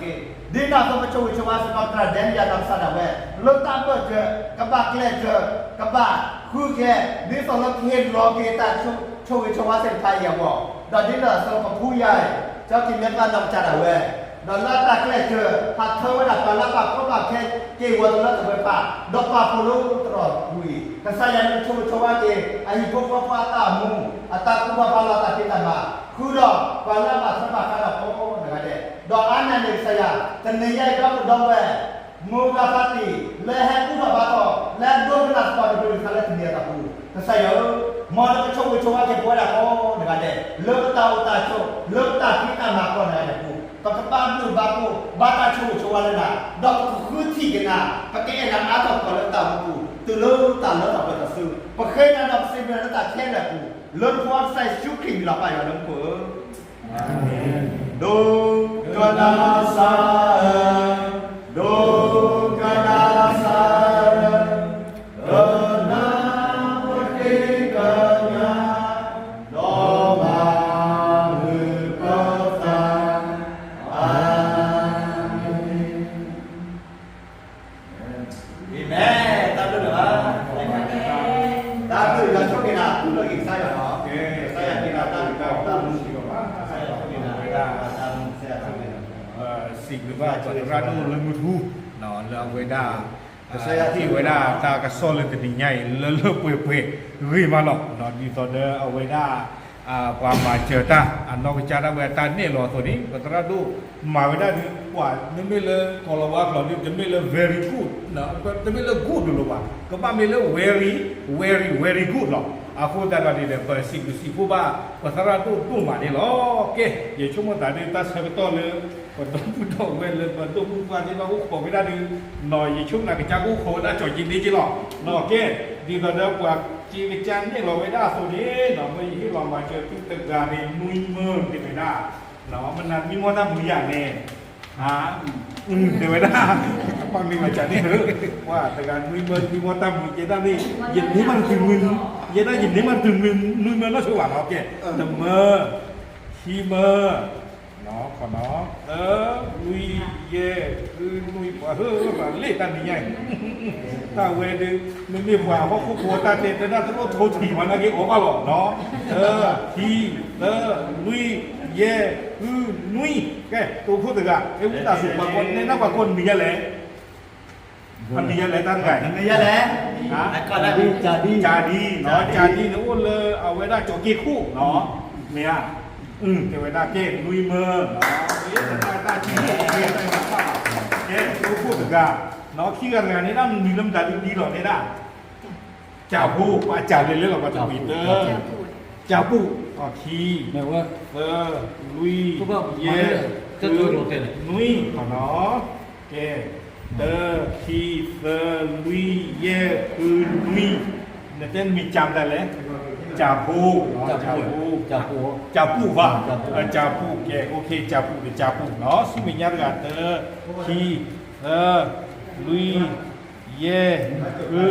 ကဘၣ်ဖှိၣ်ဘၣ်တၢ်ဆိၣ်ဂ့ၤဆိၣ်ဝါစ့ၢ်ကီးနက့ၢ်. ဒ်န့ၣ်အသိးပဆိၣ်ဂ့ၤဆိၣ်ဝါစ့ၢ်ကီး သရၣ်ဒဲနယၤနီၢ်ကစၢ်ဒၣ်ဝဲ, လၢတၢ်ဘၢၣ်စၢၤ, ကဘၣ်ကျဲးစၢး, ကဘၣ်ဃုကျဲ, ဒ်သိးလၢကဟ့ၣ်လီၤက့ၤတၢ်ဆိၣ်ဂ့ၤဆိၣ်ဝါသ့ၣ်တဖၣ်အံၤအဂီၢ်, ဒီးဒ်န့ၣ်အသိးပဖုယၤအံၤ, ကၠီကံၤမဲပၢ်နီၢ်ကစၢ်ဒၣ်ဝဲ, ဒီးလၢတၢ်ကျဲးစၢး ဟးထၢဝဲဒၣ်ပှၤလၢအဘၣ်ကီဘၣ်ခဲက့ၢ်ဂီၤတလၢတပှဲၤဘၣ်, ဒီးပာ်ဖှိၣ်လၢသရိာ်ပူၤအံၤ, ကစၢ်ယွၤန့ၣ်ဆိၣ်ဂ့ၤဆိၣ်ဝါက့ၤ အဟံၣ်ဖိဃီဖိအတၢ်အိၣ်မူ, အတၢ်ကူၣ်ဘၣ်ဖးလီၤတၢ်ဖံးတၢ်မၤ, ဃုာ်ဒီးပှၤလၢအဘၣ်ထွဲဘၣ်ဃးဒီးကိးဂၤဒဲး, ဒီးအါန့ၢ်န့ၣ်ကစၢ်ယွၤ, တနံၤညါအံၤဒီပုၢ်ဒီဝဲၢ် မုၢ်ဂၤဖးတံၢ် လၢဟဲကူၣ်ထီၣ်ဘါထီၣ် လၢအဒိကနၣ်သကိးတၢ်ကလုၢ်ကထါလၢတနံၤအတီၢ်ပူၤ, ကစၢ်ယွၤဧၢ, မ်နကဆိၣ်ဂ့ၤဆိၣ်ဝါက့ၤပဝဲဒၣ်ကိးဂၤဒဲး လၢပတၢ်အိၣ်တၢ်ဆိး လၢပတၢ်ဖံးတၢ်မၤကိးဂၤဒဲးအပူၤ, ပကဘၣ်ဘျုးဘၣ်ဖှိၣ် ဘၣ်တၢ်ဆိၣ်ဂ့ၤဆိၣ်ဝါလၢနၤ, ဒီးပကဃုထံၣ်က့ၤနၤ, ပကအဲၣ်နၤအါထီၣ်ကီးလၢပတၢ်အိၣ်မူပူၤ တုၤလၢတၢ်လၢထီၣ်ပှဲၤထီၣ်ဆူ, ပဃ့နၤဒီးပစံးဘျုးနၤလၢတၢ်ခဲလၢာ်အပူၤ, လၢနဖိအကစၢ်ယ့ၣ်ၡူးခရံာ်အမံၤလီၤ ပၢ်ယွၤလၢမူခိၣ်ဧၢ. ဒိကနၣ်စၢ်ဧၢ, ဒိကနၣ်စၢ်ဧၢ, ကနၣ်ပဃ့ကညး, ဒီးမၤမုာ်ပသး, အၤမ့ၣ်. အၤမ့ၣ်, တၢ်ဘျုးလီၤ, တၢ်ဘျုးလီၤဆိက့ၤနၤ ကူၣ်လီၤက့ၤကစၢ်ယွၤလီၤ, ကစၢ်ယွၤက့ၤနၤတၢ်ဘျုးတၢ်ဖှိၣ်တၢ်မုာ်စ့ၢ်ကီးဘၣ်, ကစၢ်ယွၤက့ၤနၤတၢ်ဘျုးတၢ်ဖှိၣ်, စံးဘျုးဘၣ်ပသရၣ်ဒိၣ်လၢမုၢ်ထူ, လၢအဝဲဒၣ် ကစၢ်ယွၤဟ့ၣ်ဝဲဒၣ်တၢ်ကစီၣ်လၢတနံၤညါအံၤ လၢလၢပှဲၤပှဲၤဂ့ၤမးလီၤ, ဒ်သိးဒီးအဝဲဒၣ် ပှၤမၤစၢၤတၢ် အနီၢ်ကစၢ်ဒၣ်ဝဲအတၢ်နဲၣ်လီၤအသိးန့ၣ် ပသရၣ်ဒိၣ်မၤဝဲဒၣ်ဒုး ပှၤမ့မ့ၢ်လၢကီၤလၤဝါကျိာ်ဒုး တမ့ၢ်လၢ very good, တမ့ၢ်လၢ good တလိၤဘၣ်, ကဘၣ်မ့ၢ်လၢ very, very, very good လီၤ. အဃိသတးဒီးန့ၣ်ဒီး ပစံးဘျုးစံးဖှိၣ်ဘၣ် ပသရၣ်ဒိၣ်ဒိၣ်မးန့ၣ်လီၤ. ကဲ ယဆိကမိၣ်သးဒ်တၢ်ဆၢကတီၢ်လၢ ပဒီပုၢ်ဒီဝဲၢ်လၢပဒိၣ်မုၣ်ပှၢ်သ့ၣ်တဖၣ်အိၣ်ခိးဝဲဒၣ်ဒုး, ယဆိကမိၣ်ကစၢ်ကအိၣ်ခိးဝဲဒၣ်ကၠီၤက့ၤန့ၣ်က့လီၤ. ကဲ ဒ်သိးဒီးပှၤက့ၤကစၢ်နဲၣ်လီၤဝဲဒၣ်အသိးန့ၣ် မ့ၢ်ယဟ့ၣ်လီၤမၤစၢၤသုတဂၤန့ၣ် နွံမၢ တဲဝဲဒၣ်, မနုၤနွံမီၢ်တၢ်မုာ်ယၤန့ၣ် တဲဝဲဒၣ်, ပှၤမ့ၢ်မၤစၢၤန့ၣ်ဧၢ, ပှၤတဂၤနွံမၢ နွံမီၢ်တၢ်မုာ်ယဲဒၣ်န့ၣ်, ယန့ၢ်မးတတုၤ, ယဲဒၣ်ယန့ၢ်မးတတုၤနွံမၢနီၢ်ဆိဘၣ်လီၤ. ကဲ တမၢ, ခံမၢ, သၢ, လွံၢ်, ယဲၢ်, ဃု, နွံ, ပှၤဧၢ ပှၤလ့ၣ်တၢ်နံၤညါအံၤ, တၢ်ဝဲဒုး မ့မ့ၢ်ပှၤဟီၣ်ခိၣ်ဖိတၢ်တဲ တဲဒၣ်တလိၣ်ထိထံၣ်မၤနာ်က့ၤအီၤဘၣ်လီၤ. တၢ, ခံ, သၢ, လွံၢ်, ယဲၢ်, ဃု, နွံ, ကဲ တိခိၣ်တဂၤ အဲၣ်ဝံသးစူၤ ပှၤကိးနဲၣ်နၢ်ပှၤကိးနံၤညါလဲၣ်, ပနံၤညါလဲၣ်တၢ်တဂၤ, နံၤညါလဲၣ်, ကၢ်ဒံ, ကၢ်ဒံ, ကၢ်ဒံန့ၣ်အိၣ်လၢအဝဲဒၣ်ကၠီၤက့ၤခိၣ်, မ့ၢ်ဧါ, တဲဝဲဒၣ်ကဲနွံမၢ, တၢ်တၢ်ထံၣ်န့ၣ် တၢ်တၢ်ဘၣ် ဂၤ, နီၢ် ခံဂၤတဂၤန့ၣ်ဒၣ် မံၤလၢမတၤဒုဒ်လီၤန့ၣ်ဒၣ် ကၠၢ်ဖိ, ပှၤကၠၢ်လဲၤလဲၤလီၤ ပှၤတပှ့ၤတၢ်, ကၠၢ်ပူၣ်, အခံ, သၢ, လွံၢ်, ယဲၢ်, ဃု, နွံ, နီၢ်, ကဲ, တၢ, ခံ, သၢ, လွံၢ်, ယဲၢ်, ဃု, နွံ, နတဲနမံၤကၠၢ်မတၤလဲၣ်, ကၠၢ်ဖိ, ကၠၢ်ဖိ, ကၠၢ်ပူၣ်ဘၣ်, ကၠၢ်ပူၣ်, ကဲ, အိၣ်ခ့, ကၠၢ်ပူၣ်ဒီးကၠၢ်ပူၣ်နီၢ်, ဆူမဲာ်ညါတဂၤ တၢ, ခံ, သၢ, လွံၢ်, ယဲၢ်, ဃု,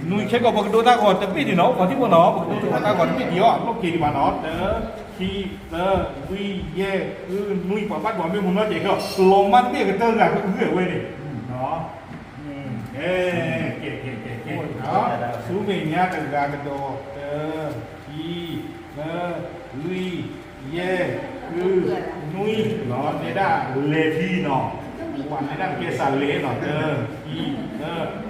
နွံ, ခဲကီး ပကဒိတၢ်ဂီၤတဘ့ၣ်ဒံးနီၢ်, ပှၤထံဖိနီၢ်, ပကဒိတၢ်ဂီၤတဘ့ၣ်ဒံးအီၤ, လိၣ်က့ၤဒံးဘၣ်နီၢ်, တၢ, ခံ, သၢ, လွံၢ်, ယဲၢ်, ဃု, နွံ, ပှၤဘၣ်ဒိးမ့ၢ်မူနီၢ်ကဲးခဲ, လီၤမၢ်တဘ့ၣ်ကတၢၢ်တဂၤကဂုၢ်ဝဲန့ၣ်, ကဲ, ကဲ, ကဲ, ကဲ, ဆူမဲာ်ညါတဂၤကဒီး တၢ, ခံ, သၢ, လွံၢ်, ယဲၢ်, ဃု, နွံ, နီၢ်, နဲဒၣ်လဲၤထံနီၢ်, ပှၤနဲဒၣ်ကဲစးလဲၤနီၢ်, တၢ, ခံ, သ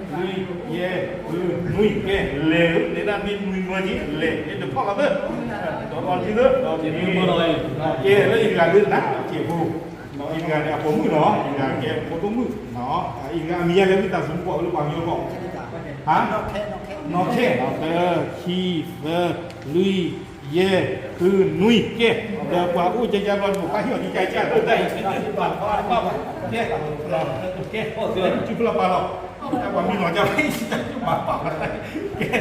ၢ, လွံၢ်, ယဲၢ်, ဃု, နွံ, ကဲ, လဲၤဧၢ, နဲဒၣ်မ့ၢ်နွံမၢက့ၤ, လဲၤ, န့ၣ်တဖီၣ်လီၤသၢ, ဒီးလီၤထံသၢ, ဒီးန့ၣ်, ကဲ, လၢအံၤတဂၤဒုးနၤ, ကဲဖိ, အံၤတဂၤန့ၣ် အပိာ်မုၣ်နီၢ်, အံၤတဂၤကဲဖိဒိၣ်မုၣ်, အံၤတဂၤအမံၤယါလဲၣ် ဝံသးစူၤ ကွၢ်လၢပှၤမံၤအီၤဘၣ်, ဟါ, နီၢ်ခဲ, နီၢ်ခဲ, တၢ, ခံ, သၢ, လွံၢ်, ယဲၢ်, ဃု, နွံ, ကဲ, ဒီးပှၤအိၣ်ကဲကဲဘျီ ပဘၣ်ဟ့ၣ်အီၤကဲကဲကဲ တၢ်အံၤ, ကဲ, ကဲ, ကဲ, ကဲ, ပှၤမံၤလီၤကဲ, ကဲ,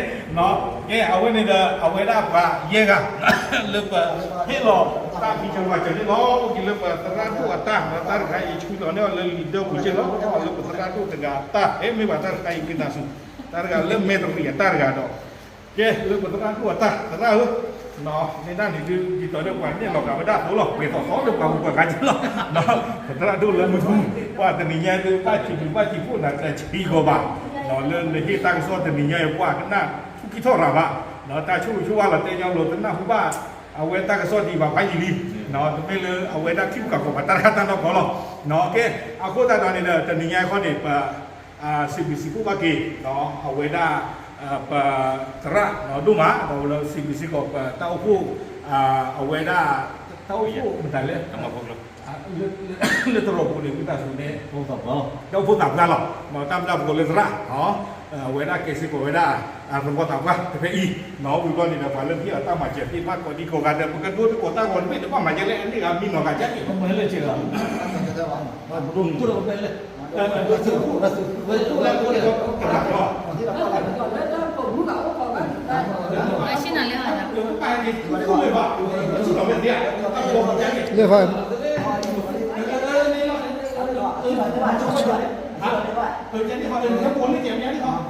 ကဲ, အဝဲန့ၣ်ဒီး အဝဲဒၣ်ပှၤယဲၢ်ဂၤ လၢပဟ့ၣ်လီၤတၢ်ဖံးစၢၤပှၤစၢၤန့ၣ်လီၤ. အိၣ်က့ၤလၢပသရၣ်ဒိၣ်အတၢ်, တၢ်တခါအံၤဆူလီၤန့ၣ်အီၤလၢလံာ်ဒၢပူၤစ့ၢ်လီၤ, လၢပသရၣ်ဒိၣ်တဂၤအတၢ်, ဟဲမ့ၢ်ဘၣ်တၢ်တခါအံၤ ဝံသးစူၤ, တၢ်တဂၤလၢမဲာ်တရံးအတၢ်တဂၤဒီး, ကဲ, လၢပသရၣ်ဒိၣ်အတၢ်, သရၣ်ဧၢ, နဲဒၣ်န့ၣ်ဒုး ဒ်သိးဒီးပှၤနဲၣ်လီၤဂာ်ဝဲဒၣ်သိးလီၤ, ပှဲၤသိးသိးလၢပှၤမုၢ်ပှၤကါက့လီၤ, ပသရၣ်ဒိၣ်လၢမုၢ်ထူ, ပှၤတနံၤညါဒုး ဘၣ်စံးဘျုးဘၣ်စံးဖှိၣ်နၤတစဲးဂီၤဘၣ်, လၢနဟ့ၣ်တၢ်ကစီၣ်တနံၤညါအံၤ ပှၤကနၣ်ထူၣ်ကံၢ်ထီၣ်ရၤဘၣ်, တၢ်ဆိၣ်ဂ့ၤဆိၣ်ဝါလီၤတဲာ်ညီလီၤ တနၢ်ဟူဘၣ် အဝဲတၢ်ကစီၣ်ဒံးဘၣ်ဖးယံာ်လံ, တမ့ၢ်လၢအဝဲဒၣ်ထံၣ်ပှၤကီးဘၣ်တၢ်တၢ်နီၢ်ကီၢ်လီၤ, ကဲ, အဃိသတးဒီးန့ၣ်ဒီး တနံၤညါအံၤခီန့ၣ် ပ စံးဘျုးစံးဖှိၣ်ဘၣ်က့ၤ အဝဲဒၣ် ပသရၣ်ဒိၣ်မး, ဒီးစံးဘျုးစ့ၢ်ကီးပတၢ်အိၣ်ဖှိၣ် အဝဲဒၣ် တၢ်အိၣ်ဖှိၣ်မတၤလဲၣ်, လၢတရီၢ်ပူၤန့ၣ် ဝံသးစူၤန့ၣ် တၢ်အိၣ်ဖှိၣ်သးပှၢ်လီၤ, တၢ်မ့ၢ်တၢ်ဖိလၢသရၣ် အဝဲဒၣ်ကဲစ့ၢ်ကီးဝဲဒၣ် သဝီသးပှၢ်တဖဲအံၤ, ဝံၤဘျီန့ၣ်ဒီး ပှၤလၢမ့ၢ်အတၢ်မၤစၢၤသ့ၣ်တဖၣ်ကိးဒံကိးဂၤဒီး ပကဒိတကိးတၢ်ဂီၤတဘ့ၣ် တဘၣ်မၤယဲလဲၣ် အန့ၣ်ဂၤမံနီၤဂၤကဲန့ၣ် လၢ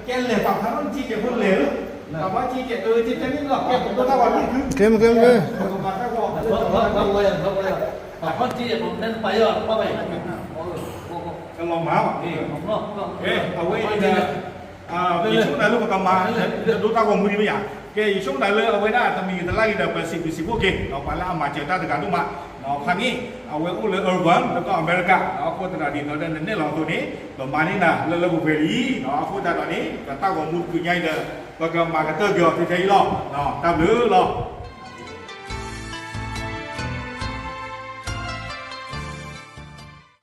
ကဲလဲၤပာ်ဖျါထီၣ်နထံကဲးဖိလဲၤလၢ ကဲမ့ၢ်ကဲမ့ၢ် ကလီၤမၢ်ဘၣ်, အဝဲအံၤဒီး ယဆိကမိၣ်လၢပကမၤ ဒိတၢ်ဂီၤမူဒံးမ့ၢ်ဧါ, ကဲ ယဆိကမိၣ်လၢအဝဲဒၣ်တမံၤတလၢ်ဂ့ၤဒီး ပစံးဘျုးစံးဖှိၣ်က့ၤ ပှၤလၢအမၤစၢၤတၢ်တဂၤဒိၣ်မး, ဖဲန့ၣ် အဝဲအိၣ်လၢ Irvine လၢကီၢ်အမဲရကၤ, အဃိသတးဒီး ဒ်သိးဒီးနနဲၣ်လီၤအသိးန့ၣ် ပမၤန့ၢ်နၤလၢလၢပှဲၤပှဲၤလံ, အဃိသတးဒီးန့ၣ် ပတၢ်ဂီၤမူတကနံၤညါအံၤဒီး ပကမၤကတၢၢ်က့ၤအီၤထဲထဲအံၤလီၤ, တၢ်ဘျုးလီၤ.